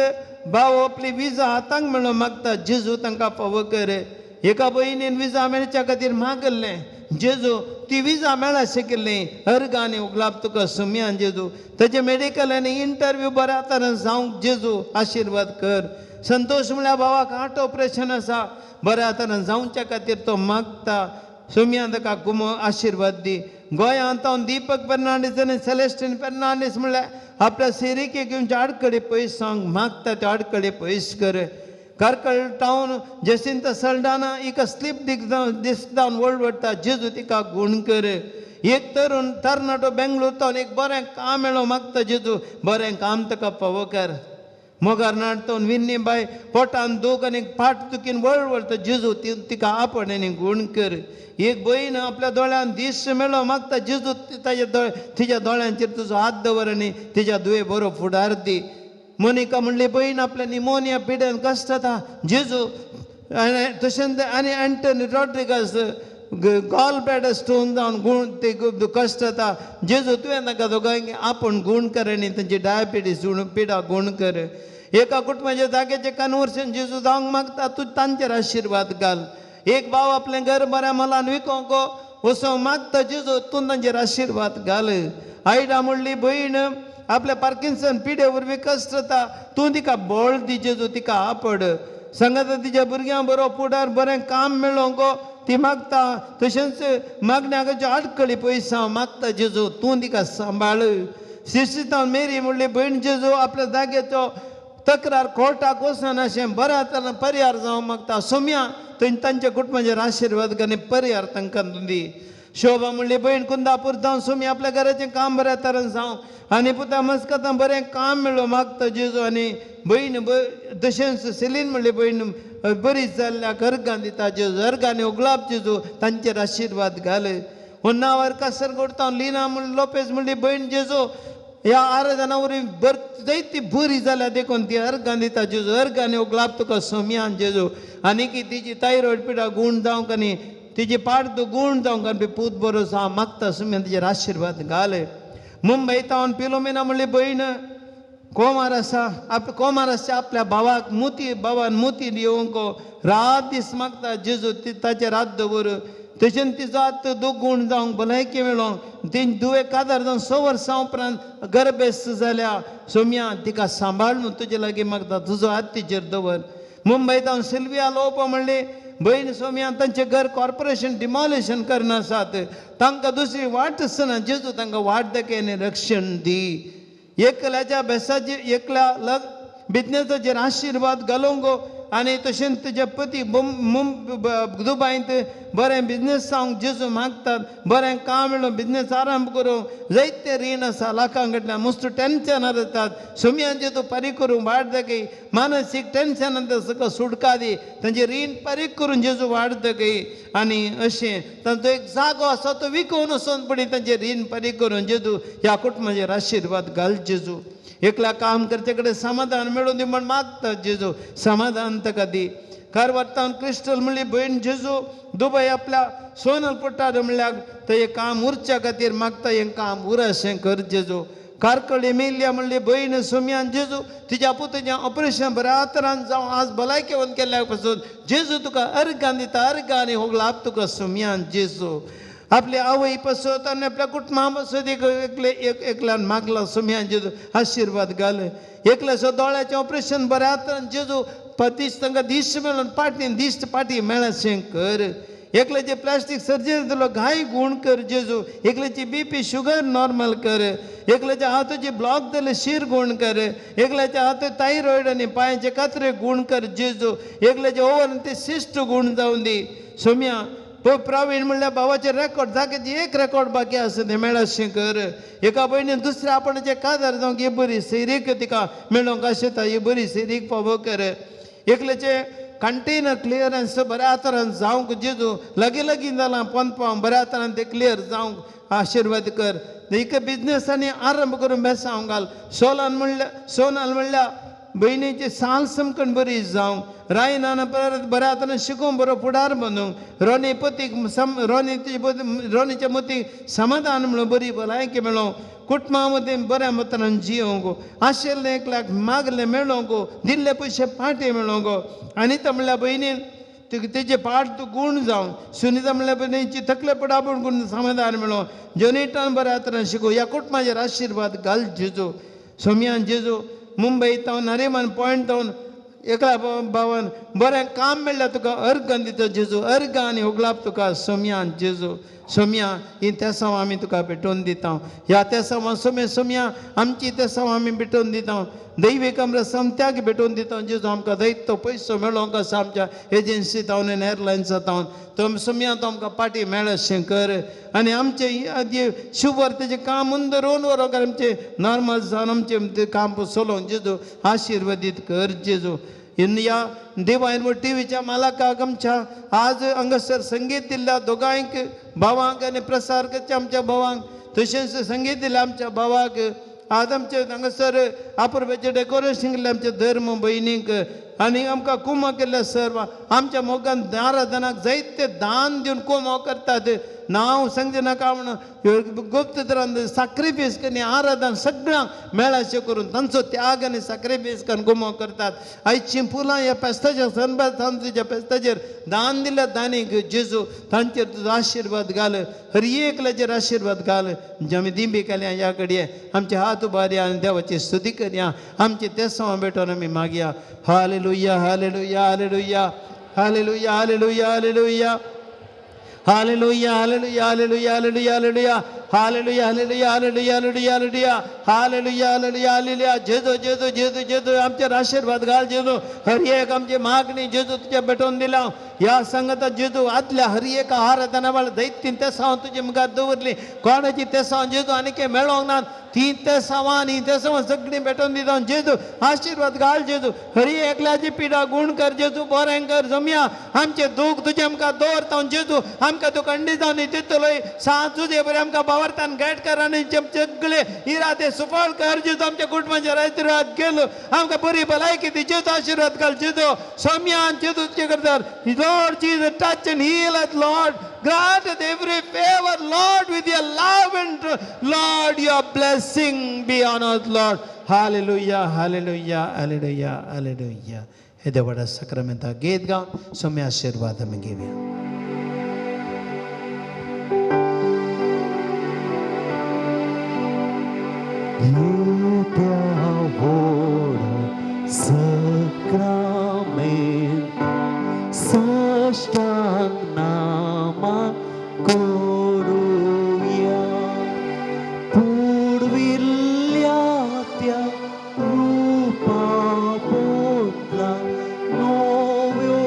भाव आपली विजा हातांक मेळोवंक मागता जेजू तांकां फावो कर. एका भयणीन विजा मेळच्या खातीर मागल्लें जेजू ती विजा मेळा शिकिल्ली अर्ग आनी उगलाप तुका सुमयान जेजू. ताजे मेडिकल आनी इंटरव्यू बऱ्या तरेन जावंक जेजू आशिर्वाद कर. संतोश म्हणल्यार भावाक हार्ट ऑपरेशन आसा बऱ्या तरेन जावच्या खातीर तो मागता सुमयान ताका गुमो आशिर्वाद दी. गोंयांत हांव दीपक फेर्नांडीस आनी सेलेस्टीन फेर्नांडीस म्हणल्यार आपल्या सिरिके घेवच्या आडखळी पयस सांग मागता त्यो आडखळी पयस कर. कार्कळ टावन जेसिंत सल्डाना हिका स्लीप डिस्क जावन वळवळटा जेजू तिका गूण कर. एक तरुण तरणाटो बेंगलोर तावन एक बरें काम मेळोवंक मागता जेजू बरें काम ताका फावो कर. मोगार नाडतोन विन्नी बाय पोटान दूख आनी फाट दुखीन वळवळटा जेजू तिका आपण आनी गूण कर. एक भयण आपल्या दोळ्यान दीस मेळो मागता जेजू ताच्या तिच्या दोळ्यांचेर तुजो हात दवर आनी तिच्या दुये बरो फुडार दी. मोनिका म्हणली भयण आपल्या निमोनिया पिड्यान कश्ट जाता जेजू. आनी तशेंच आनी Antony Rodrigues gall bladder stone जावन गूण ते कश्ट जाता जेजू तुवें तांकां दोगांक आपूण गूण कर आनी तांची डायबिटीज पिडा गूण कर. एका कुटुंबाच्या जाग्याचें कन्वर्शन जेजू जावंक मागता तूं तांचेर आशिर्वाद घाल. एक भाव आपलें घर बऱ्या मोलान विकोंक वचोंक मागता जेजू तूं तांचेर आशिर्वाद घाल. आयडा म्हणली भयण आपल्या पार्किन्सन पिडे वरवीं कश्ट जाता तूं तिका बळ दी जेजू तिका आपड. सांगाता तिच्या भुरग्यां बरो फुडार बरें काम मेळोवंक ती मागता तशेंच मागण्याक आडखळी पयस हांव मागता जेजू तूं तिका सांबाळ. शिस्तितान मेरी म्हणली भयण जेजू आपल्या जाग्याचो तक्रार कोर्टाक वचना अशें बऱ्या तरेन परिहार जावंक मागता सोम्या थंय तांच्या कुटुंबाचेर आशिर्वाद आनी परिहार तांकां दी. शोभा म्हणली भयण कुंदापूर जावन सोमी आपल्या घराचें काम बऱ्या तरेन जावं आनी पुता मस्कतां बरें काम मेळ्ळो मागता जेजू. आनी भयण तशेंच सेलीन म्हणली भयण बरी जाल्ल्याक अर्गां दिता जेजू अर्गांनी उगलाप जेजू तांचेर आशिर्वाद घाल. होन्नावर कासरगोड तावन लिना म्हणली लोपेज म्हणली भयण जेजू ह्या आराधना वरवीं बर जायती बरी जाल्या देखून ती अर्गां दिता जेजू अर्गांनी उगलाप तुका सोमयान जेजू. आनी की तिची थायरॉयड पिडा गूण जावंक आनी तिजी पाड गूण जावंक आनी पूत बरो जावं मागता सुमयान तिचेर आशिर्वाद घाल. मुंबय तावन पिलोमिना म्हणली भयण कोमार आसा कोमार आसा आपल्या भावाक मोती भावान मोती दिवंक रात दीस मागता जेजू ताचेर हात दवर. तशेंच तिचो हात दुगूण जावंक भलायकी मेळोवंक ती दुवे कादार जावन 6 वर्सां उपरांत गर्भेस्त जाल्या सोम्या तिका सांबाळ म्हूण तुजे लागीं मागता तुजो हात तिचेर दवर. मुंबय तावन सिल्विया लोपो म्हणली भयण सोम्या तांचें घर कॉर्पोरेशन डिमॉलिशन करनासात तांकां दुसरी वाट आसना जेजू तांकां वाट दाखय आनी रक्षण दी. एकल्याच्या बेसाची एकल्या लग बिजनेसाचेर आशिर्वाद घालूंक आनी तशेंच तुजे पती दुबायंत बरें बिजनेस जावंक जेजू मागतात बरें काम मेळूं बिजनेस आरंभ करूंक जायते रीण आसा लाखां कडल्यान मस्त टेन्शनां जातात सोम्यान जेजू फारीक करूंक वाट दाखय मानसीक टेन्शनां सगळं सुटका दी तांचे रीण फारीक करून जेजू वाट दाखय. आनी अशें तांचो एक जागो आसा तो विकून वचून पडी तांचे रीण फारीक करून जेजू ह्या कुटुंबाचेर आशिर्वाद घाल जेजू. एकल्या काम करचे कडेन समाधान मेळून दी म्हण मागता जेजू समाधान ताका दी. कारवार क्रिस्टल म्हणली भयण जेजू दुबय आपल्या सोनल पट्टार म्हणल्यार थंय काम उरच्या खातीर मागता हें काम उर अशें कर जेजू. कारकळ एमिलिया म्हणली भयण सोम्यान जेजू तिच्या पुताचें ऑपरेशन बऱ्या तरान जावं आज भलायकेवन केल्ल्या पासून जेजू तुका अर्गां दिता अर्गां आनी हो लाभ तुका सोम्यान जेजू. आपल्या आवय पासत आनी आपल्या कुटुंबा पासत एक एकले एक एकल्यान मागला सोम्यान जेजू आशिर्वाद घाल. एकल्याचो दोळ्याचें ऑपरेशन बऱ्या तरान जेजू दीस तांकां दीस मेळून पाटी दिश्ट पाटी मेळशें कर. एकल्याचे प्लास्टीक सर्जरी जालो घाय गूण कर जेजू. एकल्याची बीपी शुगर नॉर्मल कर. एकल्याच्या हाताची ब्लॉक जाले शीर गूण कर. एकल्याच्या हात थायरॉयड आनी पांयाचे कात्रे गूण कर जेजू. एकल्याचे ओवर ते सिस्ट गूण जावन दी सोम्या. प्रवीण म्हणल्यार भावाचे रेकॉर्ड जाग्याचे एक रेकॉर्ड बाकी आसा तें मेळशें कर. एका भयणीन दुसऱ्या आपणाचे काजार जावंक ही बरी सैरीक तिका मेळोवंक आशेता ही बरी सैरीक फावो कर. एकल्याचे कंटेनर क्लियरन्स बऱ्या तरान जावंक जेजू लागीं लागीं जालां पंपां बऱ्या तरान तें क्लियर जावंक आशिर्वाद कर. एक बिजनेसांनी आरंभ करून बेसांव घाल. सोलान म्हणल्यार सोनाल म्हणल्यार भयणीची साल समकण बरी जावं. रायनान परत बऱ्या हातान शिकोवंक बरो फुडार बांदूंक. रोनी पतीक सम रोनी रोनीच्या मतीक समाधान म्हणून बरी भलायकी मेळों. कुटुंबा मदीं बऱ्या मतान जियोंक. आशिल्लें एकल्याक मागलें मेळोंक, दिल्ले पयशे फाटीं मेळोंक. आनी तो म्हणल्यार भयणीन तेजे पाट तूं गूण जावं. सुनिता म्हणल्यार भयणीची तकले पडापूण करून समाधान मेळों. जोनिटान बऱ्या हातान शिकूं. ह्या कुटुंबाचेर आशिर्वाद घाल जेजू. सोमयान जेजू मुंबय तावन नरिमन पॉयंट तावन एकल्या भावान बरें काम मेळ्ळें तुका अर्गान दिता जेजू. अर्गां आनी उगलाप तुका सोमयान जेजू. सोमया ही तेसांव आमी तुका भेटोवन दिता. ह्या तेसांवां सोम्या सोमया आमची तेसांव आमी भेटोवन दिता. दैवीक आमकां समत्याक भेटोवन दिता जेजू. आमकां दैत्य पयसो मेळोंक आसा आमच्या एजन्सी तावन आनी एरलायन्सा तावन. तो सोमया तो आमकां पाटी मेळशें कर. आनी आमचें शुभवार्तेचें काम मुंद रोवन व्हरोंक आमचें नॉर्मल जावन आमचें काम चलोवंक जेजू आशिर्वादीत कर जेजू. ह्या देवायन टिवीच्या मालकाक आमच्या आज हांगासर संगीत दिल्ल्या दोगांयक भावांक आनी प्रसार करच्या आमच्या भावांक, तशेंच संगीत दिल्ल्या आमच्या भावाक, आज आमचे हांगासर आपुरबाचें डेकोरेशन केल्लें आमच्या धर्म भयणींक आनी आमकां कुमो केल्ल्या सर्व आमच्या मोगान आराधनाक जायते दान दिवन कुमो करतात. नांव सांगचे नाका म्हणून गुप्त तरान साक्रिफायस करून आराधन सगळ्यांक मेळाशें करून तांचो त्याग आनी साक्रिफायस करून गुमो करतात. आयचीं फुलां ह्या पेस्ताच्या सनबाद तुज्या पेस्ताचेर दान दिल्या दानीक जेजू तांचेर तुजो आशिर्वाद घाल. हर एकल्याचेर आशिर्वाद घाल. आमी दिंबी केल्या ह्या घडये आमचे हात उबारया आनी देवाची स्तुती करया. आमचे तेसांव भेटोवन आमी मागया. Hallelujah hallelujah hallelujah hallelujah hallelujah hallelujah hallelujah hallelujah hallelujah hallelujah hallelujah hallelujah hallelujah hallelujah hallelujah hallelujah hallelujah hallelujah hallelujah. जेजू जेजू जेजू जेजू आमचेर आशिर्वाद घाल जेजू. हर एक आमची मागणी जेजू तुज्या भेटोवन दिला. ह्या संगता जेजू आदल्या हर एका आराधना वेळार दैतीन तेसांव तुजे मुखार दवरली. कोणाची तेसांव जेजू आनी कांय मेळोंक ना ती तेसांवां आनी तेसांवां सगळीं भेटोवन दिता जेजू. आशिर्वाद घाल जेजू. हर एकल्याची पिडा गूण कर जेजू. बरें कर जमया आमचें दूख तुजे आमकां दवरता जेजू. आमकां तूं कंडी जावन दितलोय सांज तुजे बरें आमकां बावरतान गायड कर आनी सगळे इरादे सुफळ कर जेजू. आमच्या कुटुंबाचेर आशिर्वाद गेलो. आमकां बरी भलायकी दी जेजू. आशिर्वाद घाल जेजू. सोम्यान जेजू तुजे करता. Lord Jesus, touch and heal us, Lord. Grant us every favor, Lord, with your love and Lord, your blessing be on us, Lord. Hallelujah, hallelujah, hallelujah, hallelujah. हे देवाच्या साक्रामेंता गीत गावन सोम्या आशिर्वाद आमी घेवया. येत्या व्हड साक्रामेंत साष्टांग नामा करुया. पुर्विल्ल्या त्या रुपा बदला नव्यो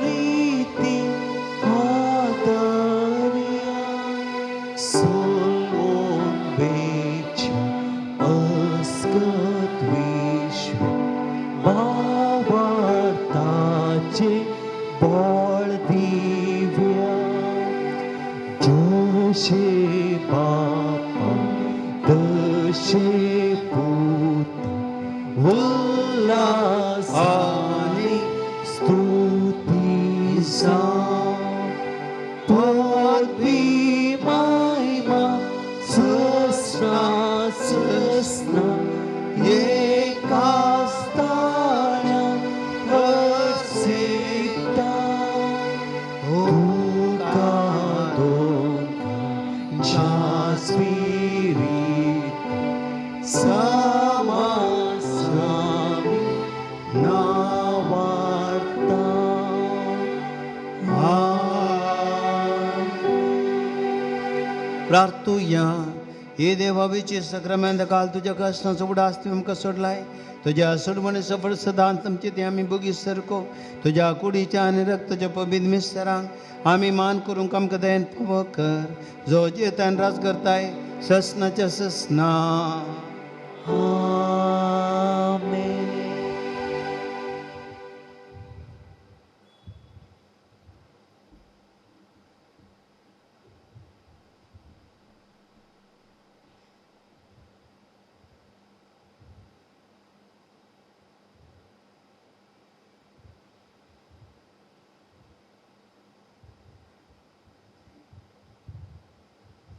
रिती आदरया. सोलोवन वेच्या अस्कत विश्व भावार्थाचे बळ दिव्या. जशे बापा तशे पूत उल्हासानी स्तुती जावं. पदवी महिमा सस्ना सस्ना एका स्थाना वसिता. तुका दोनच्या स्पिरीत समासामी नावार्ता. प्रार्थुया. हे देवावीचे साक्रामेंत काल तुज्या कष्टांचो उडास तुवें आमकां सोडलाय. तुज्या सोडवणे सफळ सदांच आमचे ते आमी बोगी सरको. तुज्या कुडीच्या आनी रक्ताच्या पवित्र मिस्तरांक आमी मान करूंक आमकां दयेन फावो कर. जो जेतान राज करताय ससनाच्या ससना. आमेन.